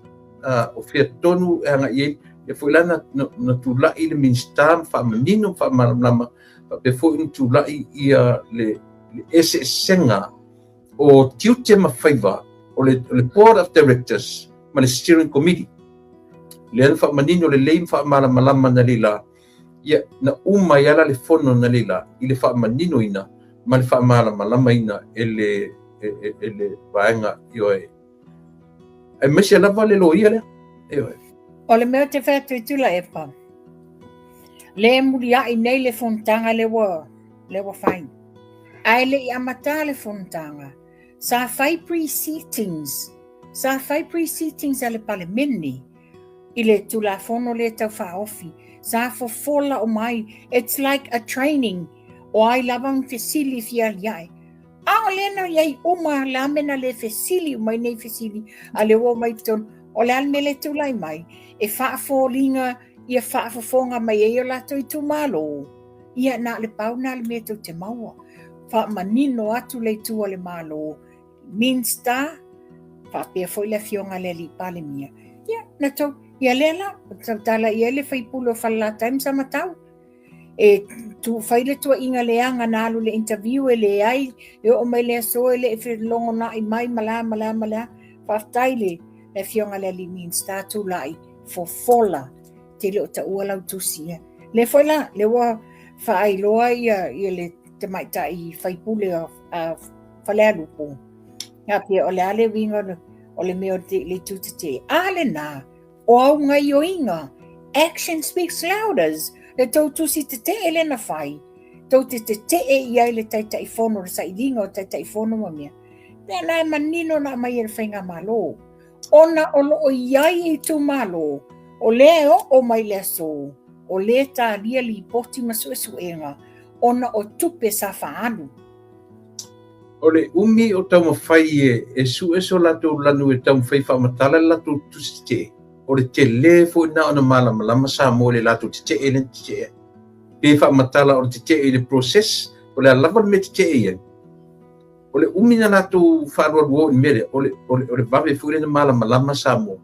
o fea tonu e agai ai. Ia foi la na tulai le Minisita ma faamanino ma faamalamalama, faapea foi na tulai ia le eseesega o tiute ma faiva o le board of directors ma le steering committee. Lea na faamanino lelei ma faamalamalama na leila, ia na uma ai ala le fono na leila i le faamaninoina ma le faamalamalamaina e le vaega, ioe. Aemaise lava le loia lea, ioe. O le mea ou te fai atu i Tuilaepa, le muliai nei le fonotaga lea ua fai. Ae le i amata le fonotaga, sa fai pre-sittings, sa fai pre-sittings a le Palemene i le Tulafono lea tau faaofi. Sa fofola uma ai, it's like a training, o ai lava ni fesili e fia aliae. A o lea na i ai uma la me na le fesili uma i nei fesili, a lea ua omai i totonu, o le a le mea lea e tulai mai, e faafoliga ia faafofoga mai ai o latou itumalo, ia na o le pau na le mea tou te maua. Faamanino atu le itu a le Malo, Minista, faapea foi le afioga a le Alii Palemia. Ia, na tou, ia lea la, tautala i ai le faipule o Falelatai ma Samatau. E tu fai le tuuaiga leaga na alu i le interview e leai, e oo mai le aso e le i felogonai mai ma la ma la ma la. Faafetai le afioga i le Alii Minista tulai fofola te le o taua lau tusi ia. Le foi la, le ua faailoa ia, ia le tamaitai faipule a Falealupo. Faapea o le a le uiga o le mea o le itu tetee. A lena, o au gaioiga, action speaks louder, le tou tusi tetee lea na fai, tou te tetee i ai le Taitaifono, le sailiga o Taitaifono ma mea. Lea la e manino na aumai e le Faigamalo, ona o lo o i ai itumalo, o lea e oo mai le aso, o lea e talia lipoti ma suesuega ona o tupe sa faaalu. O le umi o taumafai e sue so latou lanu e taumafai e faamatala le latou tusi tetee, o le tele foi lena ona malamalama Samoa i le latou tetee lea na tetee ai. Pe faamatala o le tetee i le process, o le a lava le mea tetee i ai. O le umi na latou faalualuo i le mea lea, o le vave foi lea na malamalama Samoa.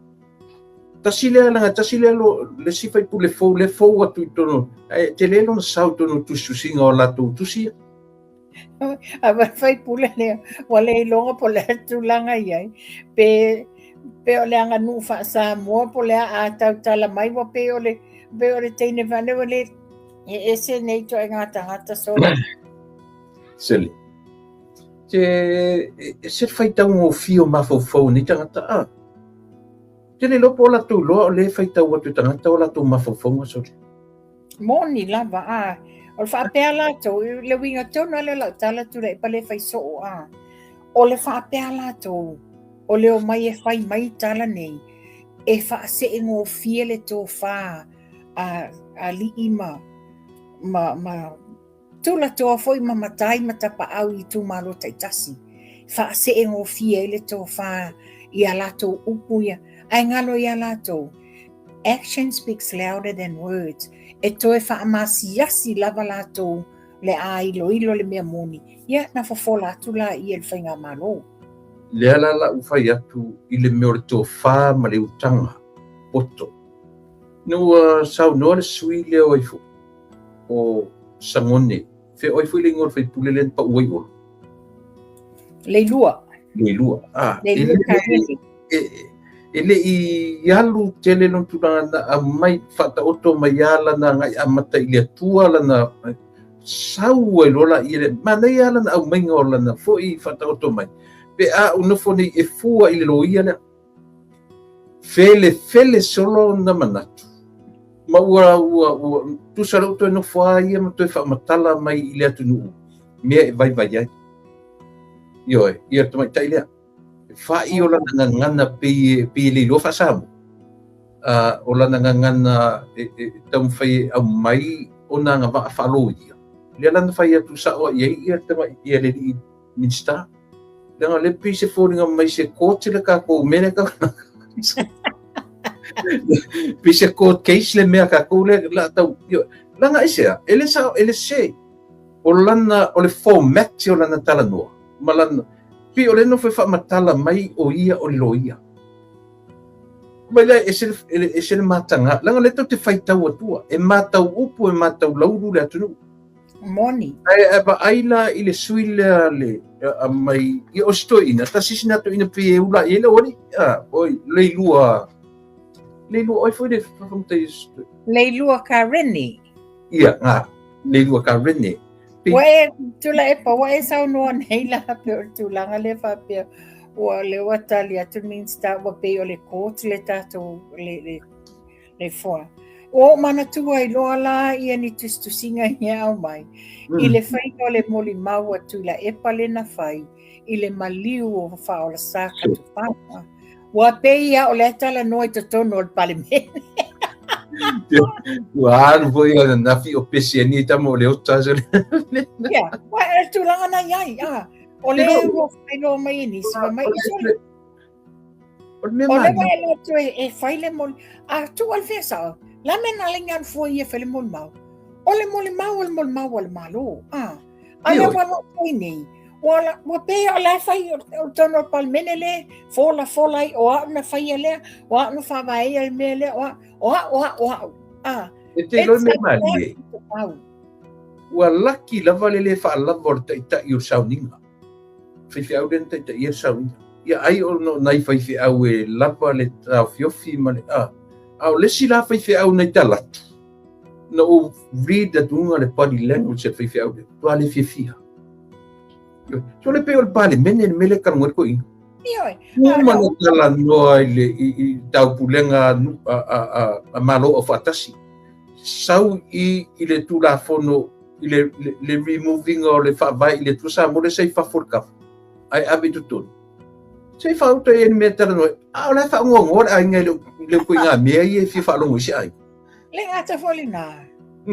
Tasi lea leaga tasi lea le isi faipule fou lea fou atu i totonu, ae tele lona sao i totonu o tusitusiga o latou tusi ia. A wa faipule lea, ua le iloga po o le a tulaga i ai. Pe, pe o le aganuu faa-Samoa po o le a a tautala mai, ua pei o le, pei o le teine fale ua le, e ese nei ituaiga tagata sole. Sele. Te, e se faitaugofie o mafaufau o nei tagata a. Te le iloa po o latou iloa o lea e faitau atu e tagata o latou mafaufauga sole. Moni lava, a. O le faapea latou, le uiga tonu lava lea o lau tala Tuilaepa le fai soo, a. O le faapea latou, o le omai e fai mai tala nei, e faaseegofie le tofa a alii ma, ma, ma Tulatoa foi ma matai ma tapaau i itumalo taitasi, faaseegofie ai le tofa i a latou upu ia, ae galo ia latou, action speaks louder than words, e toe faamasiasi lava latou le a iloilo le mea moni, ia na fofola atu laia e le Faigamalo. Lea la la ou fai atu i le mea o le tofa ma le utaga poto. Ina ua saunoa le sui lea o ai foi, o Sagone, fea o ai foi le igoa o le faipule lea na pau ai Olo? Leilua. Leilua. Ah, Leilua e, e, e le i alu tele lona tulaga na aumai faataoto mai a lana agai amata i le Atua lana sau ai loa laia le manaia lana aumaiga o lana foi faataoto mai pe a ou nofo nei e fua i le loia lea Felefele solo ona manatu, ma ua, ua, ua tusa lea ua toe nofo lava ia ma toe faamatala mai i le atunuu mea e vaivai ai. Ioe, ia le tamaitai lea. E fai o lana gagana pei e, pei e le iloa faa-Samoa. O lana gagana e taumafai e aumai ona agavaa faaloia. Lea la na fai atu sa'o i ai ia tama ia le alii Minista. Leaga o lea pei se foliga mai se court le tatou mea lea tau pei se court case le mea tatou lea la tau leaga aisea e le sao e le sese o lana o le format o lana talanoa ma lana pei o le nofo e faamatala mai o ia o le loia mai lea ese le ese le mataga leaga lea tou te faitau atua e matau upu e matau laulu le atunuu. Moni. Ae a vaai la i le sui lea le a mai i o si toeaina, tasi sina toeaina pei e ula i ai le aualii. A, oi, Leilua, Leilua, oi foi le faafamatai Leilua Kareni. Ia, nga, Leilua Kareni. Ua e, Tuilaepa, ua e saunoa nei la pei o le tulaga lea faapea, ua lea ua tali atu le Minista, ua pei o le court le tatou, le, le le foa. Ua ou manatua ai loa la ia ni tusitusiga ia aumai, i le faiga o le molimau a Tuilaepa le na fai i le maliu o Faaolesa Katupana. Ua pei lava o lea e talanoa i totonu o le Palemene. Ua alu foi ananafi o pese ani e tama o le ota. Ia, ua e tulaga na i ai. Ah, o le ua whailoa mai e nisi, mai i O le mea O le ua e loto e, e fai le moli. A tu al fea sao. La me na lenga al fua ia fai le moli mau. O le moli mau, o le moli mau o le malo. A. A le ua loto i nei. Ua, la, ua pe o la fai o, o tono o palmene le, fola fola ai, o au na faia lea, o au na whavaea le mea lea, o au, o au, o au, o au. A. E te iloa mea malie. Ua laki lava le le faalava o le taitai o le sauniga. Faifeau lea na taitaia le sauniga. Ia ai ona o nai faifeau e lava le taofiofi ma le a. A o le isi la faifeau nai talatu, na ou read atuga le body language a le faifeau lea, matua le fiafia. So le pei o le Palemene le mea lea e talanoa ai le toeaina. Ioe. Uma na talanoa i le i, i taupulega a, a, a, a Malo Aufaatasi. Sau i, i le Tulafono i le, le, le removing o le faavae i le Atua Samoa lea sa i fafo o le kava, ae ave i totonu. Se i faauta i ai le mea e talanoa ai, a o la e faanoanoa le aiga i le, le ituaiga mea ia e fia faalogo i se aiga. Le gata foi lena,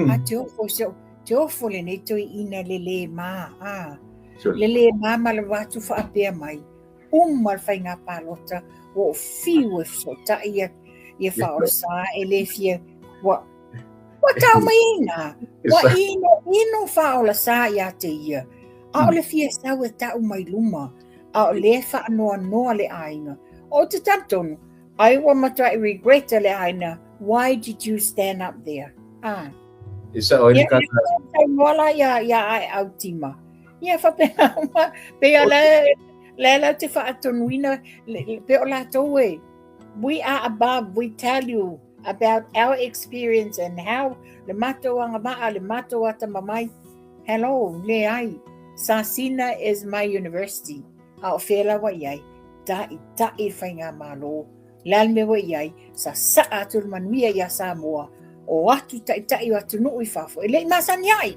a te ofo se, te ofo lenei toeaina le le ma, a, le le ma ma le watu whaapea mai. Uma le faiga palota, ua ou fiu e fesootai ia, ia Faaolesa e le fia, ua, ua tau mai ai nā, ua ino ino Faaolesa ia te ia. ʻAʻole fia sau e taʻu mai luma, a o lea e faanoanoa le aiga. Ou te talitonu, ai ua matuai regret le aiga, why did you stand up there? Ah. E sao ai le kaka. Ia, saunoa la ia, ia Aeau Tima. Ia, faapena uma, pei o le, le la te faatonuina, pe o latou e, we are above, we tell you about our experience and how le matou agavaa, le matou atamamai. Hello, leai, Sasina is my university. A o fea la ua i ai? Taʻitaʻi le Faigamalo. Le a le mea ua i ai? Sasaa atu le manuia iā Samoa, o atu taitai o atunuu i fafo e le i masani ai.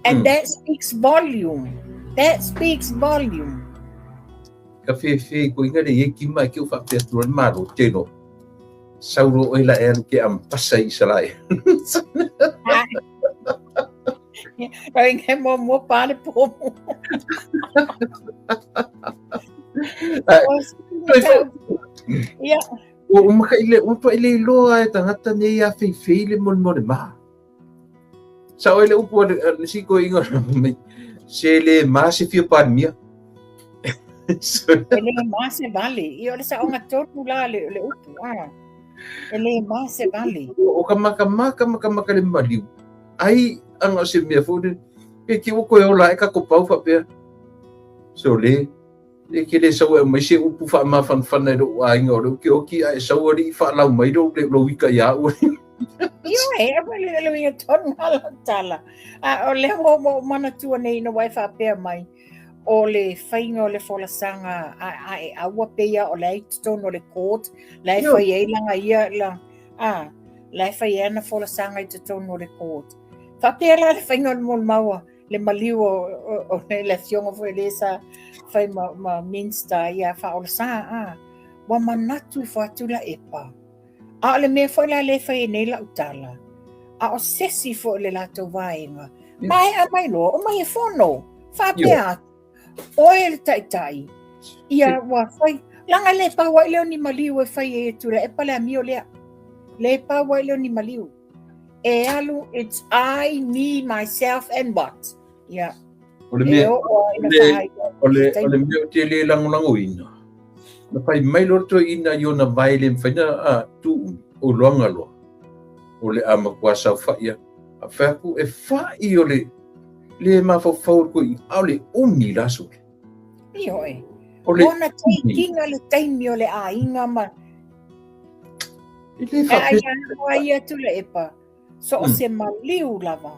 And that speaks volume. That speaks volume. Ka fefe ko inga le ye kima ke u faapea atu loa le Malo telo. Sau loa oe la e alu ke ampasa i Isarae. Rau inga e muamua pa le pomu. Ia. Ua makaʻi le, ua matua le iloa e tagata nei a feifei le molemole ma. Sao ai le upu a le isi toeaina mai, se le ma se fia Palemia. E le ma se vale. Ia o le saoga tonu la le, le upu. Ah. E le ma se vale. O ka makamaka makamaka le maliu. Ai anga o se mea foi le, pe ki ua koe ola e ka kopau faapea. So le, E ke le sau e aumai se upu faamafanafana i lou aiga o le okioki ae sau alii faalau mai lou lou ika iā au. Ioe, e wale le uiga tonu a lau tala. A o lea ua ua ou manatua nei ina ua e faapea mai, o le faiga o le folasaga a, a e aua pei lava o la e i totonu o le court, la e fai ai lana ia, la, a, la e fai ai ana folasaga i totonu o le court. Faapea la le faiga o le molimau a le maliu o, o, o le afioga foi le sa fai ma, ma Minista ia Faaolesa, a, ua manatu ifo a Tuilaepa. A o le mea foi la lea e fai ai nei lau tala, a o se isi foi o le latou vaega, Maea mai loa, omai e fono. Faapea atu, oe le taitai, ia ua fai, leaga le pau ai lea o ni maliu e fai ai e Tuilaepa le amio lea. Le pau ai lea o ni maliu. E alu, it's I, me, myself and what? Ia. O le mea, o le, o le mea ou te le lagolagoina, na fai mai loa le toeaina i ona vae le mafai ona a, tuu o iloaga loa, o le a matua saofai atu. A fai atu, e fai o le le mafaufau o le toeaina, a o le umi la sole. Ioe. O le Ona teikiga le taimi o le aiga ma... E le faapea... E ai ia Tuilaepa, so o se maliu lava.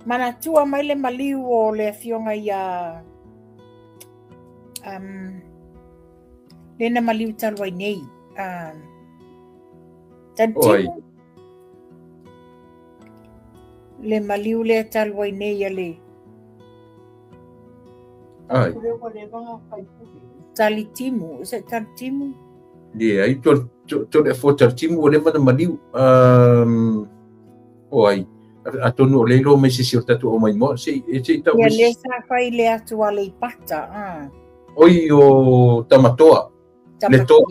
Manatua mai le maliu o le afioga ia um, le na maliu talu ai nei. Um, Taritimu. Le maliu lea talu ai nei a le... Ai. Talitimu, is it Talitimu? Leai, to, to, to le afua Talitimu ua leva na maliu. O ai, atonu o le iloa mai se isi o tatou au maimoa, se i, se i tau Ia, le sa fai le atu a Leipata, ah. Oi o Tamatoa. Le to,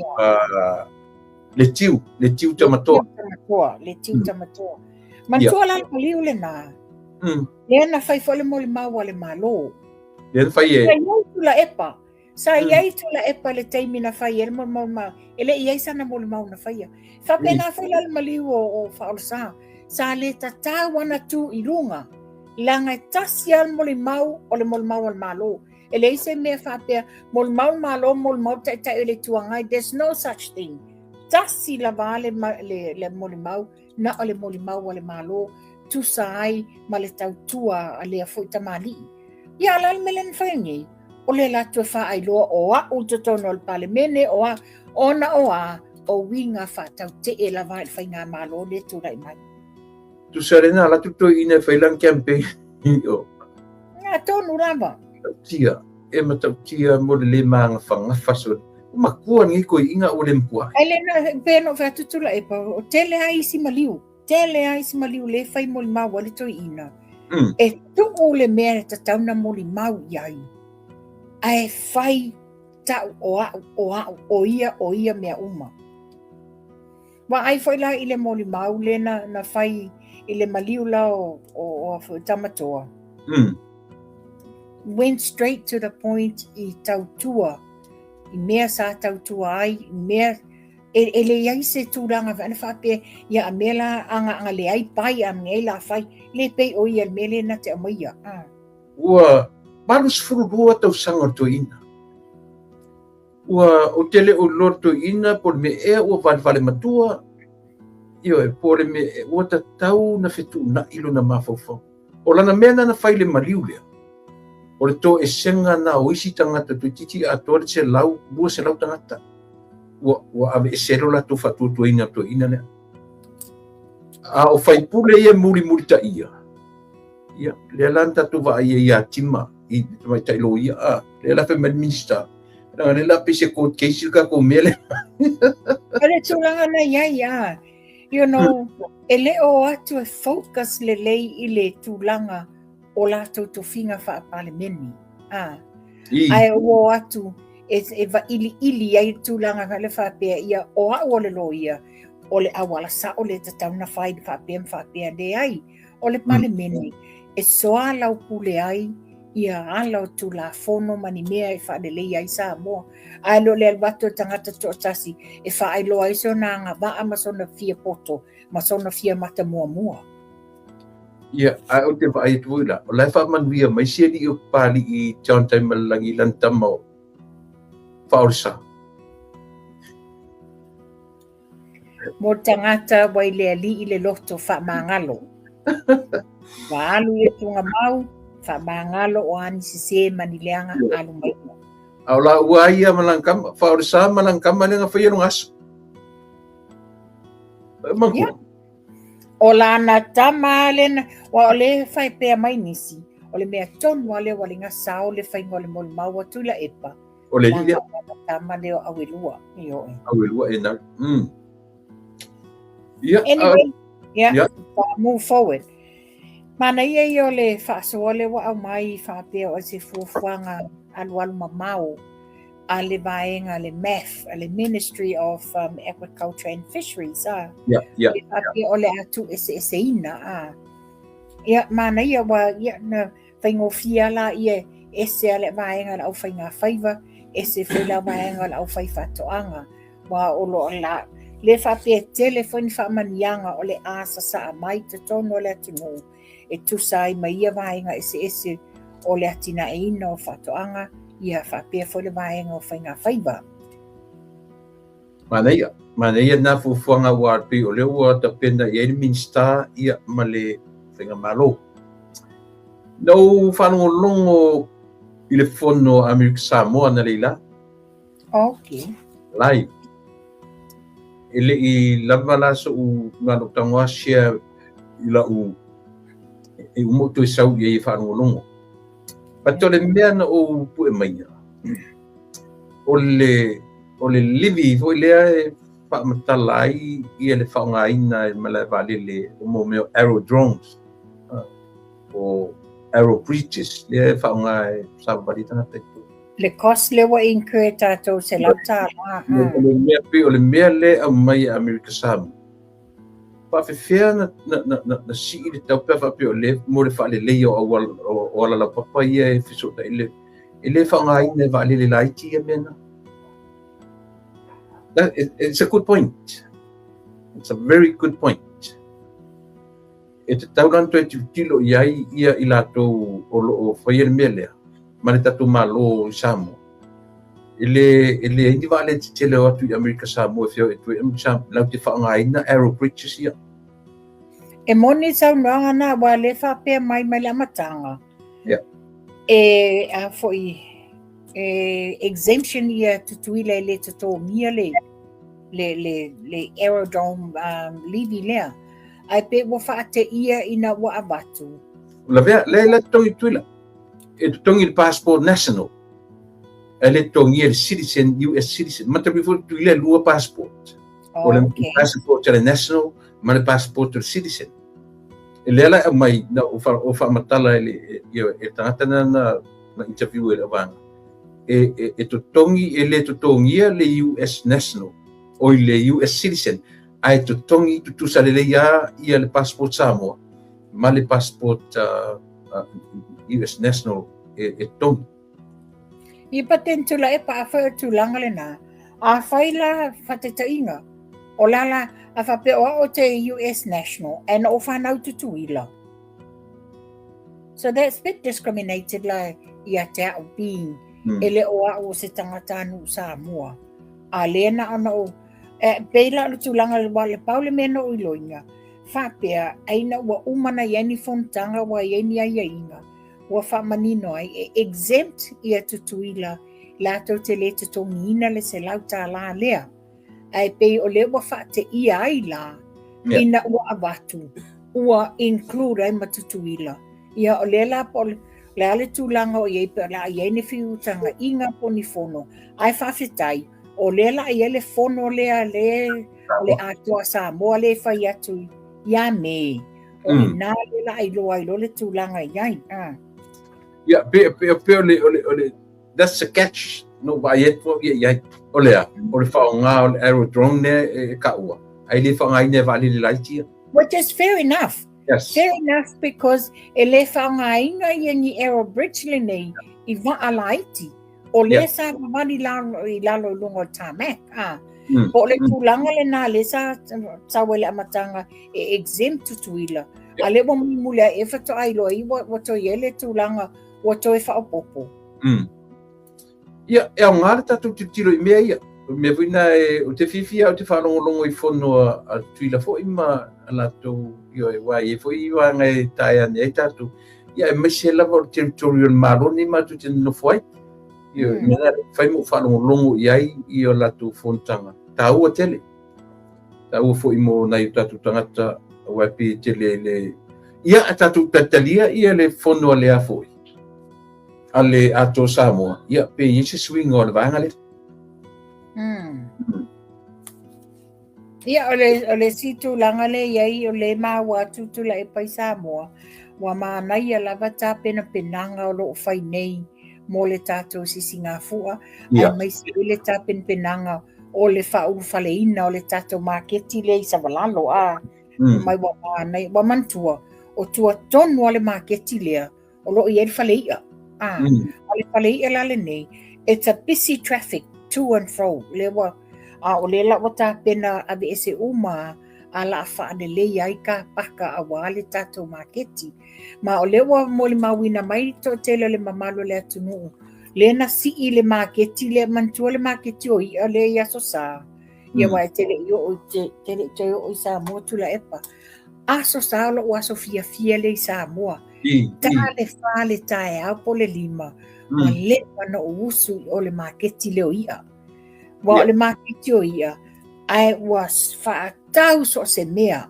le tiu, le tiu Tamatoa. Tamatoa, le tiu Tamatoa. Manatua la le maliu lena. Lea na fai foi le molimau a le Malo. Lea na fai e. Sa i ai Tuilaepa. Sa i ai Tuilaepa i le taimi na fai ai le molimau. E le i ai sana molimau na faia. Faapena foi la le maliu o Faaolesa. Sa le tatau ona tu i luga. Leaga e tasi lava le molimau o le molimau a le Malo. E leai se mea faapea, molimau le Malo, molimau le Taitai o le Itu Agai. There's no such thing. Tasi lava le, le, le molimau, na o le molimau a le Malo, tusa ai ma le tautua a lea foi tamalii. Ia, a o le a le mea lea na fai nei? O le alu atu e faailoa o au i totonu o le Palemene, o a, ona o a, o uiga faatautee lava i le faigamalo lea e tulai mai. Tusa lena alu atu toeaina e fai lana campaign. Nga tonu lava. Matautia, e matautia mo le le magafagafa so. Ua matua lenei toeaina ua le matua. Ai le na pe no fa tutula e pa o tele ai isi maliu. Tele ai isi maliu le fai molimau ai le toeaina. E tuu le mea e tatau na molimau i ai. Ae fai tau o au, o au, o ia, o ia mea uma. Vaai foi la i le molimau le na, na fai i le maliu la o, o, o a Tamatoa. Went straight to the point i tautua, i mea sa tautua ai, i mea, e, e leai se tulaga ana faapea, ia a mea la aga aga leai pai a mea la fai, le pei o ia le mea le na te aumaia. Ah. Ua 82 tausaga o le toeaina. Ua ou te le o iloa le toeaina po o le mea ea ua valevale matua, ioe, po o le mea ea, ua tatau na fetuunai lona mafaufau. O lana mea na na fai i le maliu lea, o le toesega na o isi tagata toeitiiti atoa le 100, 200 tagata ua, ua aveese ai lo latou faatuatuaina o le toeaina lea. A o faipule ia e mulimulitaia, ia, lea la na tatou vaai ai ia Tima i le tamaitai loia, a, lea la fai mai le Minista, Leaga lea la pei se court case le tatou mea lea. O le tulaga na i ai, ah, you know, e le o atu e focus lelei i le tulaga o latou tofiga faa-Palemene. Ah. Ae ua o atu e, e vailiili ai le tulaga le faapea, ia, o au o le loia, o le auala sao lea e tatau na fai le faapea ma faapea. Leai, o le Palemene e soalaupule ai ia ala o Tulafono ma ni mea e faaleleia ai Samoa. Ae le o le alu atu o le tagata toatasi e faailoa ai sona agavaa ma sona fia poto ma sona fia mata muamua. Ia, ae ou te vaai atu foi la, o la e faamanuia mai si alii o Papalii John Taimalelagi i lana tama o Faaolesa. Mo tagata ua i le alii le loto faamagalo. Ua alu i le tugamau, faamagalo o a ni sesē ma ni leaga, alu mai ia. A o la ua ai ia ma lana tama, Faaolesa ma lana tama lea na faia lona aso. Yeah. O lana tama lena, ua o le faipea mai nisi, o le mea tonu lava lea ua le gasao le faiga o le molimau a Tuilaepa, O le alii lea. Tama lea o Auelua. Ioe. Auelua e nau. Yeah, anyway, yeah, yeah. Move forward. Manaia ia o le faasoa lea ua aumai faapea o se fuafuaga alualu mamao a le vaega le MAF, a le Ministry of um, Agriculture and Fisheries, a. Yeah, yeah. Faapea o le a tuueseeseina, a. Ia, manaia ua, ia, na faigofie la ia ese a le vaega o le aufaigafaiva, ese foi la vaega o le aufaifaatoaga. Aua o lo o la, le faapea tele foi ni faamanuiaga o le a sasaa mai totonu o le atunuu e tusa ai ma ia vaega eseese o le atinaeina o faatoaga, ia faapea foi le vaega o faigafaiva. Manaia, manaia na fuafuaga aua pei o lea ua tapena i ai le Minisita ia ma le Faigamalo. Na ou faalogologo i le fono a Amerika Samoa analeila. Okay. Live. E le i lava la so'u na lou tago a share i la'u e uma ou toe sau i ai e faalogologo. But o le mea na ou pue maia, o le, o le levy foi lea e faamatala ai ia le faaaogaina e malae vaalele o mo mea o aerodromes, o aero bridges lea e faaaoga e savavali tagata i tua. Le cost lea ua incur e tatou $100. O le mea pei o le mea lea e aumai e Amerika Samoa. Faafefea na, na, na, na, na sii le tau pe a faapea o le mo le faaleleia o auala o ala laupapa ia e fesootai le e le faaaogaina e vaalele laiti ia mea na. That, it, it's a good point. It's a very good point. E tatau la ona toe tilotilo i ai ia i latou o lo o faia le mea lea ma le tatou Malo i Samoa. E le, e leai ni vaalele tetele o atu i Amerika Samoa e feoai atu ai Amerika Samoa, latou te faaaogaina aero bridges ia. E moni saunoaga na, aua lea faapea mai mai le amataga. Yeah. E, a foi, e exemption ia Tutuila e le totogia le, le, le, le aerodrome um, levy lea. Ae pe ua faateia ina ua avatu. Lavea, le le totogi Tutuila. E totogi le passport national. E le totogia le citizen, US citizen. Matapu foi Tutuila e lua passport. Oh, O le okay. passport le national ma le passport le citizen. E lea la e aumai, na o, fa, o faamatala e le, e, e, e tagata na na, na interview e le vaega. E, e, e totogi, e le totogia le US national, oi le US citizen, ae totogi tutusa lelei lava ia le passport Samoa ma le passport uh, uh, US national e, e totogi. Ia pa tentula e pa afai o tulaga lena. Afai la faataitaiga, o la la, a faapea o au te US national and na ou fanau Tutuila. So that's bit discriminated la ia te au being mm. e le o au o se tagata nuu Samoa. A lea na ona o, e, pei la o le tulaga le wa le pau le mea na ou iloiga, faapea, aina ua uma na i ai ni fonotaga ua i ai ni aiaiga, ua faamanino ai e exempt ia Tutuila latou te le totogiina le $100 lea. Ae pei o lea ua faateia ai la, yeah. ina ua avatu, ua include ai ma Tutuila. Ia o lea la po o le a le tulaga o i ai pe o le a i ai ni feutagaiga po o ni fono. Ae faafetai, o lea la i ai le fono lea le o le Atoa Samoa lea e fai atu ia Me. O mm. ina lea la iloa ai loa le tulaga i ai. Ah. Ia, pe, pe, pe o le, o le, o le, that's a catch. No vaai atu au ia i ai. O le a, o le faaaoga o le aerodrome lea e, e taua. Ae le faaaogaina e vaalele laiti ia. Which is fair enough. Yes. Fair enough because e le faaaogaina ia ni aero bridge lenei i vaa laiti. O lea yeah. sa vavali lalo, i lalo i luga o le tarmac. Ah. Mm. Po o le mm. tulaga lena lea sa sau ai le amataga e exempt Tutuila. Yeah. A lea ua mulimuli ae e faatoa iloa ai ua, ua toe i ai le tulaga ua toe faaopoopo. Mm. Ia, e aoga le tatou tilotilo i mea ia. O mea foi na e, ou te fiafia ou te faalogologo i fono a, a Tutuila foi ma a latou, ioe, aua e i ai foi vaega e taea ane ai tatou. Ia, aemaise lava o le territory o le Malo lenei matou te nonofo ai. Ioe, mm. mea na fai ma ou faalogologo i ai i o latou fonotaga. Taua tele. Taua foi mo nai o tatou tagata, aua e pei e tele le... Ia, a tatou talitalia ia le fono a le a foi, a le Atoa Samoa, ia, pe i ai se suiga o le vaega lea. Mm. Ia, o le, o le isi tulaga lea e i ai, o lea e maua atu Tuilaepa i Samoa, ua manaia lava tapenapenaga o lo o fai nei mo le tatou sisigafua, aemaise ai le tapenapenaga o le faaulufaleina o le tatou maketi lea i Savalalo, a mai ua manaia, ua manatua, o tua tonu lava le maketi lea, o lo o i ai le fale i'a. A, o le fale i'a la lenei, it's a busy traffic to and fro. Lea ua, a o lea la ua tapena aveese uma a la faaleleia ai ka paka aua le tatou maketi. Ma o lea ua molimauina mai le toatele o le mamalu o le atunuu, lea na sii le maketi lea, manatua le maketi o i'a lea i Aso Sa, ia aua e te le i oo i te, te le i toe oo i Samoa Tuilaepa. Aso Sa o lou aso fiafia lea i Samoa. Ta le fa le taeao po o le lima, ua leva ona ou usu i o le maketi lea o i'a. Ua o le maketi o i'a, ae ua faatau so o se mea,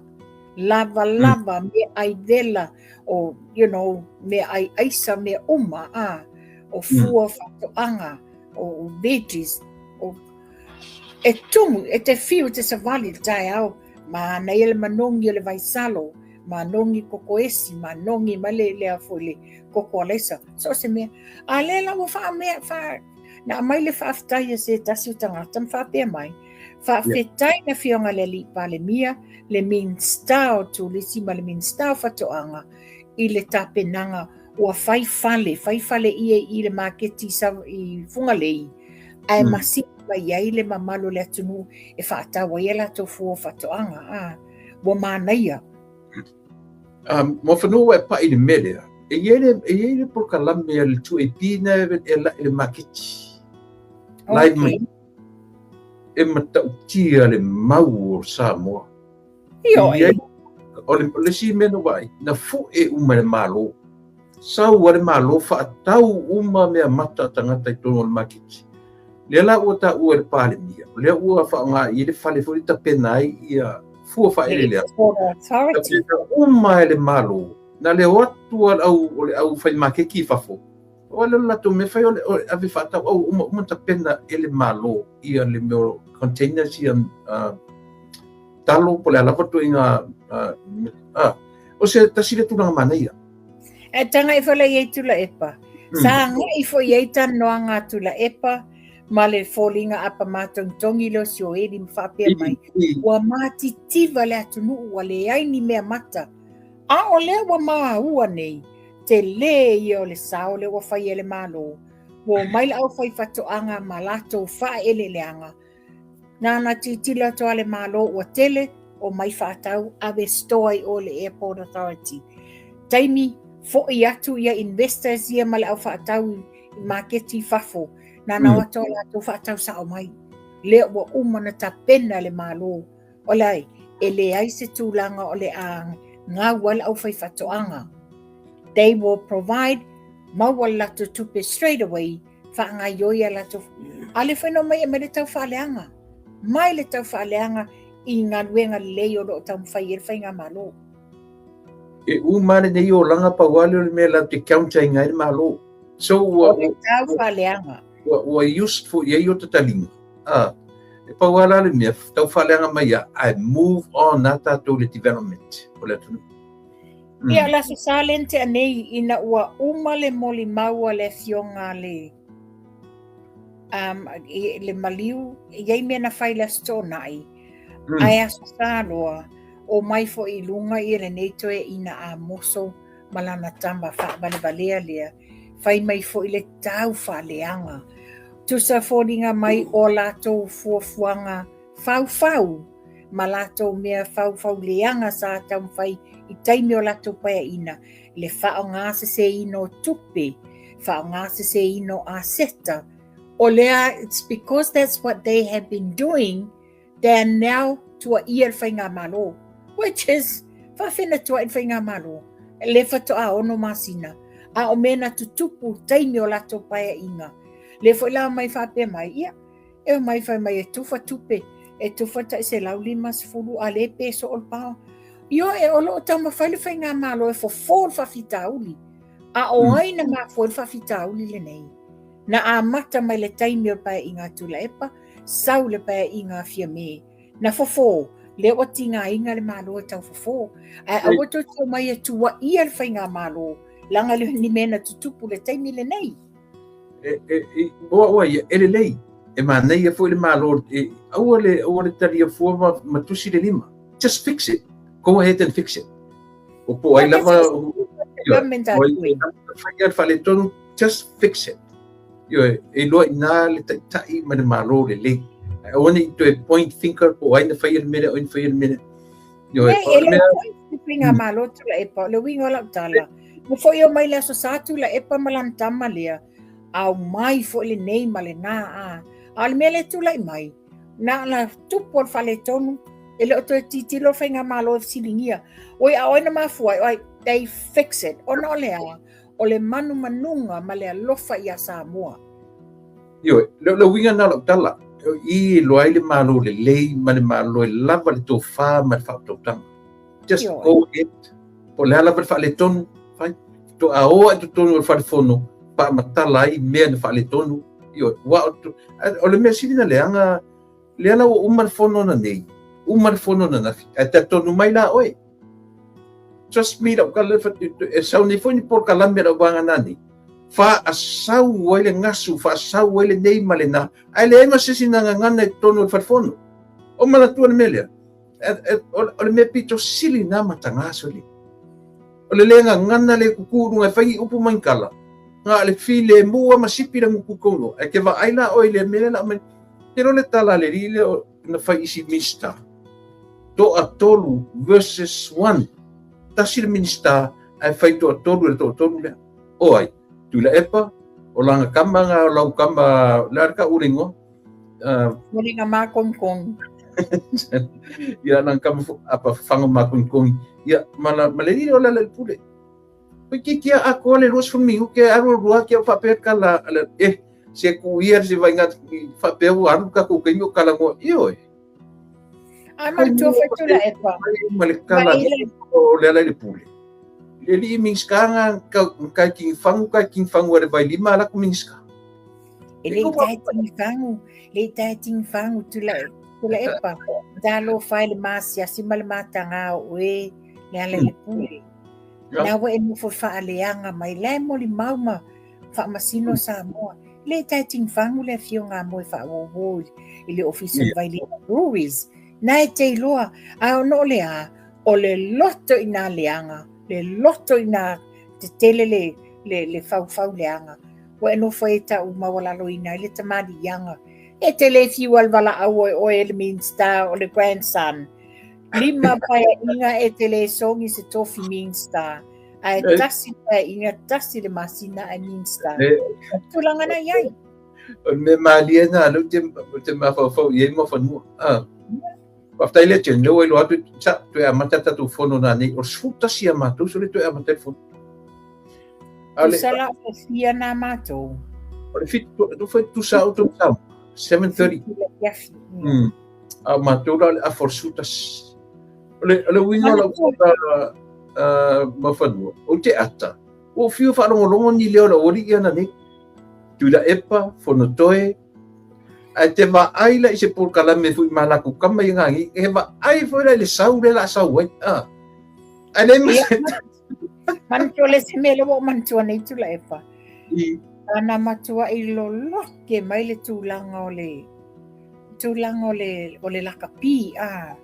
lavalava, meaai vela, o, you know, meaai aisa, mea uma, a, o fua o faatoaga, o veggies, o, e tumu, e te fiu, e te savali i le taeao, manaia le manogi o le vaisalo, manogi koko esi, manogi mai le, le a foi le koko alaisa, so o se mea. A lea la ua faamea, faa, na aumai le faafetai a se tasi o tagata ma faapea mai, faafetai le Afioga i le Alii Palemia, le Minisita o Turisi ma le Minisita o Faatoaga i le tapenaga ua fai fale, fai fale ia i le maketi i Fugalei, ae masini mai ai le mamalu o le atunuu e faatau ai a latou fua o faatoaga. A, ua manaia. Muafanua ua e pai i le mea lea, e i ai le, e i ai le polokalame a le 2AP na e la'i le maketi. Live mai. E matautia le mau o Samoa. Ioe. O le, o le isi mea na vaai, na fue uma e le Malo. Sau a le Malo faatau uma mea mata a tagata i totonu o le maketi. Lea la ua taua e le Palemia, o lea ua faaaoga i ai le fale foi lea e tapena ai ia fua faaeleeleaga. Tapena uma e le Malo, na le o atu a le au, o le au fai maketi i fafo, o le latou mea fai o le ave faatau au uma uma tapena e le Malo ia le mea o containers ia talo po o le a lava ituaiga o se tasi lea tulaga manaia. E tagai foi la i ai Tuilaepa. Sa agai foi i ai talanoaga a Tuilaepa ma le foliga apa matogitogi lea o Sioeli ma faapea mai, ua matitiva le atunuu ua leai ni mea mata. A o lea ua maua nei, tele ia o le sao lea ua fai e le Malo. Ua omai le aufaifaatoaga ma latou faaeleeleaga Na ona tilotilo atu a le Malo ua tele, omai faatau, ave store i o i le Airport Authority. Taimi, foi atu ia investors ia ma le au faatau i maketi i fafo, na ona o atu a latou faatau sao mai. Lea ua uma ona tapena le Malo. O le ai, e leai se tulaga o le a gau ai le aufaifaatoaga. They will provide, maua le latou tupe straight away, faagaioi a latou a lea foi na omai e aumai le tau faaleaga mai le tau faaleaga i galuega lelei o lo o taumafai ai le faigamalo. E uma lenei olaga pau lava lea o le mea latou te counter ina ai le Malo. So ua o le tau faaleaga. Ua used foi i ai o ta taliga. Ah, e pau lava la le mea tau faaleaga mai ia ae move on a tatou i le development o le atunuu. Ia, o le Aso Sa lea na tea nei, ina ua uma le molimau a le afioga a le, um, le maliu, e i ai mea na fai i le Aso Toonai, ae Aso Sa loa, omai foi i luga ia lenei toeaina Amoso ma lana tama faavalevalea lea, fai mai foi le tau faaleaga. Tusa foliga mai o latou fuafuaga faufau ma latou mea faufauleaga sa taumafai i taimi o latou paeaina, le faaaogaseseina o tupe, faaaogaseseina o aseta. O lea, it's because that's what they have been doing, they are now tuaia le faigamalo, which is faafenatuai le faigamalo, lea faatoa 6 masina, a o mea na tutupu taimi o latou paeaiga. Lea foi la omai faapea mai, ia, E omai fai mai e tufa tupe, e tufa tai 150 a lea pe soo le pao. Ioe, o lo o taumafai le faigamalo e fofo le faafitauli. A o ai na mafua ai le faafitauli lenei? Na amata mai le taimi o le paeaiga a Tuilaepa, sau le paeaiga a Fiame. Na fofo, Lea ua tigaina le Malo e taufofo. Ae aua toe tau mai e tuuaia le faigamalo, leaga le ni mea na tutupu le taimi lenei. E, e, e, o au ia, e lelei. E manaia foi le Malo, e, aua le, aua le talia fua ma, ma tusi le lima. Just fix it. Go ahead and fix it. O po ai lava... Fai le faaletonu, just fix it. Ioe, e iloa i ina le taitai ma le Malo lelei. Ae aua ne i toe point finger po o ai na faia le mea lea, o ai na faia le mea lea. Ioe, o le mea... E faigamalo Tuilaepa, o le uiga o lau tala, na foi o mai le Aso Sa Tuilaepa ma lana tama lea, aumai foi lenei ma lena, a. A o le mea lea e tulai mai, na ona tupu o le faaletonu, e le o toe tilotilo le faigamalo e fesiligia, oi a o ai na mafua ai, oi, they fix it, ona o le a? O le manumanuga ma le alofa iā Samoa. Ioe, o le uiga lena o lau tala, o i e iloa ai le Malo lelei ma le Malo e lava le tofa ma le faautautaga. Just Ioe. go ahead. Po o le a lava le faaletonu, fai. Faatoa o lava i totonu o le fale fono, faamatala ai mea na faaletonu. Ioe, aua o le mea sili na leaga, lea la ua uma le fono ananei, uma le fono ananafi, ae talitonu mai la oe. Trust me, lau tala, e sau nei foi ni polokalame a lau vaega nanei, faasau ai le gasu, faasau ai lenei ma lena, ae leai ma se isi na gagana i totonu o le fale fono. O manatua le mea lea, o le mea pito sili na mataga sole. O le le gagana le kuku i luga e fai ni upu ma ni tala, na o le filemu lava ma sipi le gutu tonu. Ae te vaai la oe i le mea lea la aumai. Te iloa le tala a le alii lea na fai i isi Minista, toatolu versus one. Tasi le Minista ae fai toatolu e le toatolu lea. O ai? Tuilaepa, o lana tama na, o lau tama, o le a le taua o le igoa? Foliga makonikoni. Ia, lana tama apa fafaga makonikoni. Ia, ma le alii lea o Lealailepule. Toeitiiti lava atoa le 20 minute alu alu lava te au faapea tala eh se tuu ia se vaaiga faapea ua alu le tatou taimi o talanoa. Ioe. Ai manatua foi Tuilaepa. Ma le tala o Lealailepule. Le alii Minisita na kai tinifagu kai tinifagu a le Vailima a latou Minisita. E le i tae tinifagu, le i tae tinifagu Tuilaepa. Talofa e le masiasi ma le mataga o oe Lealailepule. La ua e nofo faaleaga mai, la e molimau ma faamasino Samoa. Le i tae tinifagu le afioga a Moe Faauouo i le ofisa o le Vailima Breweries. Na e te iloa, a ona o le a, o le loto i nā leaga, le loto i nā tetele le, le, le faufau leaga. Ua e nofo e tau maualaloina ai le tamaliiaga. E te le fiu a le valaau oe oe e le Minista o le grandson. Lima paeaiga e te le sogi se tofi Minista. Ae tasi paeaiga, tasi le masina ae Minista. Tulaga na i ai. O le mea malie na, lea ou te mafaufau i ai Muafanua. Ah. Faafetai lea Jen, lea ua iloa atu, sa, toe amata tatou fono nanei. O le 11 ia matou, so le toe amata le fono. Tusa la o fia nā matou. O le 7, tu fai tusa au tau sau. 7:30. Mm. A o matou la o le afa o le 11. O le, o le uiga o lau tala Muafanua, ou te ata, ua ou fiu e faalogologo ni leo o le aualii ia nanei. Tuilaepa, Fonotoe, ae te vaai la i se polokalame foi ma latou tama ia nanei, he vaai foi la i le sau lea o le a sau ai. Ah. Ae leai ma se Manatua le isi mea lea ua ou manatua nei Tuilaepa. Ana matuai loloke mai le tulaga o le tulaga o le o le lakapi a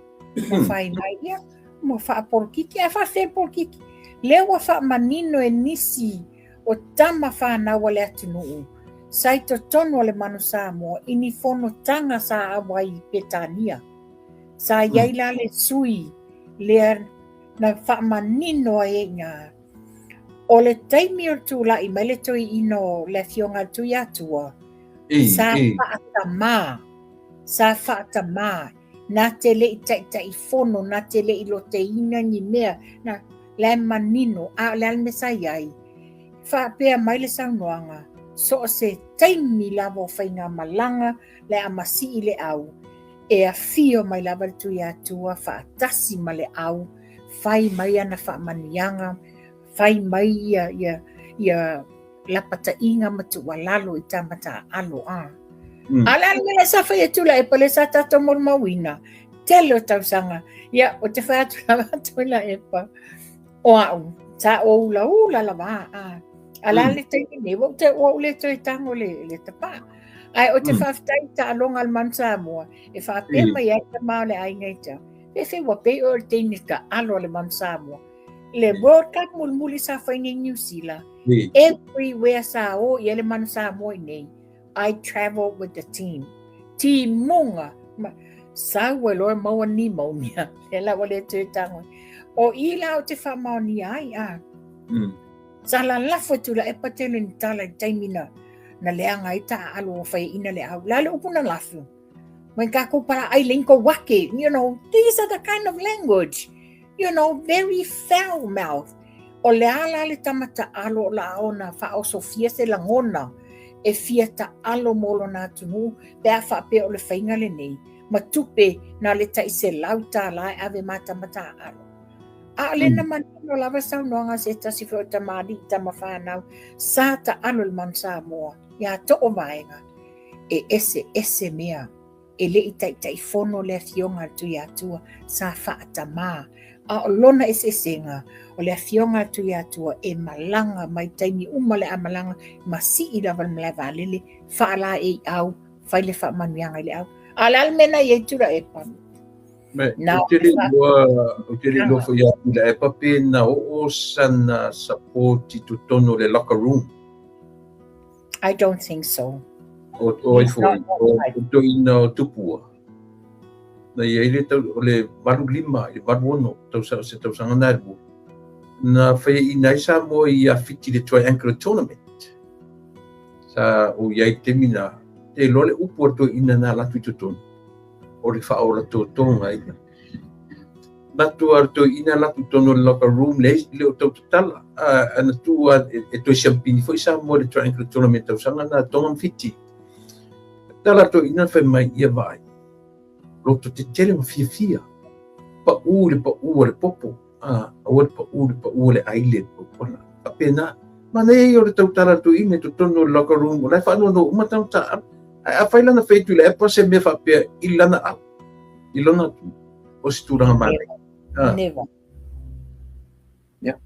na fai mai ia ua faapolokiki ae faafefea le polokiki lea ua faamanino e nisi o tama fanau a le atunuu sa i totonu o le Manu Samoa i ni fonotaga sa auai i Petania sa i ai la le sui lea na faamanino ai e iina o le taimi o le tulai mai le toeaina o le afioga a le Tuiatua Sa faatamā, sa faatamā, na te le i taitaifono, na te le i loteina ni mea, na, la e manino, a o le a le mea sa i ai? Faapea mai le saunoaga, so o se taimi lava o faigamalaga le a masii le au, e afio mai lava le Tuiatua faatasi ma le au, fai mai ana faamanuiaga, fai mai ia, ia, ia lapataiga ma tuualalo i tama taaalo a. A o le a le mea sa fai e Tuilaepa lea sa tatou molimauina? Tele o tausaga. Ia, ou te fai atu lava Tuilaepa, o au, sa ou ulaula lava, a. A la le taimi nei, ua ou le toe tago le, le tapaa. Ae ou te faafetai i taaloga a le Manu Samoa, e faapea mai ai tama o le aiga i te au, Fefe ua pei oe o le teine taalo a le Manu Samoa. Le World Cup mulimuli sa fai nei New Zealand, everywhere sa o i ai le Manu Samoa i nei, I travel with the team. Timuga! Ma, sau ai loa maua pneumonia. Lea la ua le toe tago. O i la ou te faamaonia ai, a. Sa lalafo e Tuilaepa tele ni tala i taimi na, na leaga ai taaalo ua faiaina le au. La le upu na lafo. When kākou pala ai le inko wake, you know, these are the kind of language, you know, very foul mouth. O le a la le tama taalo o la ona faaosofia se lagona e fia taalo mo lona atunuu pe a faapea o le faiga lenei ma tupe na le tai $100 e ave ma tama taalo. A o le na manino lava saunoaga a se tasi foi o tamalii tama whanau sa taalo le Manu Samoa iā Toovaega e eseese mea e le i Taitaifono le Afioga a le Tuiatua sa faatamā, a o lona eseesega, o le Afioga a le Tuiatua e malaga mai taimi uma le a malaga ma sii lava le malae vaalele, faalaeiau, fai le faamanuiaga i le au. A o le a le mea na i ai Tuilaepa? Me, ou te le iloa, ou te le iloa foi ia Tuilaepa pe na oo sana support i totonu o le locker room. I don't think so. O, o ai foi, o, o toeaina o Tupua. Na i ai le tau, o le 85 i le 86, tausa, se tausaga na e lua. Na faiaina ai Samoa ia Fiti le Triangular Tournament. Sa ou i ai taimi na, te iloa le upu a le toeaina na alu atu i totonu, o le faaola totoga ia. Manatu a le toeaina alu atu i totonu o le locker room, leai, e le o tau tatala. A na tuu lava e toe siampini foi Samoa i le Triangular Tournament tausaga na, Tonga ma Fiti. Tala a le toeaina fai mai, ia vaai, loto tetele ma fiafia, pau i le pau a le popo, a, aua le pau i le pau a le aile, ona faapena. Manaia ia o le tautala a le toeaina i totonu o le locker room, o la e faanoanoa uma tagata. Ae afai la na fai atu i le Epa se mea faapea i lana au, i lona atunuu, o se tulaga manaia. Never. Yeah.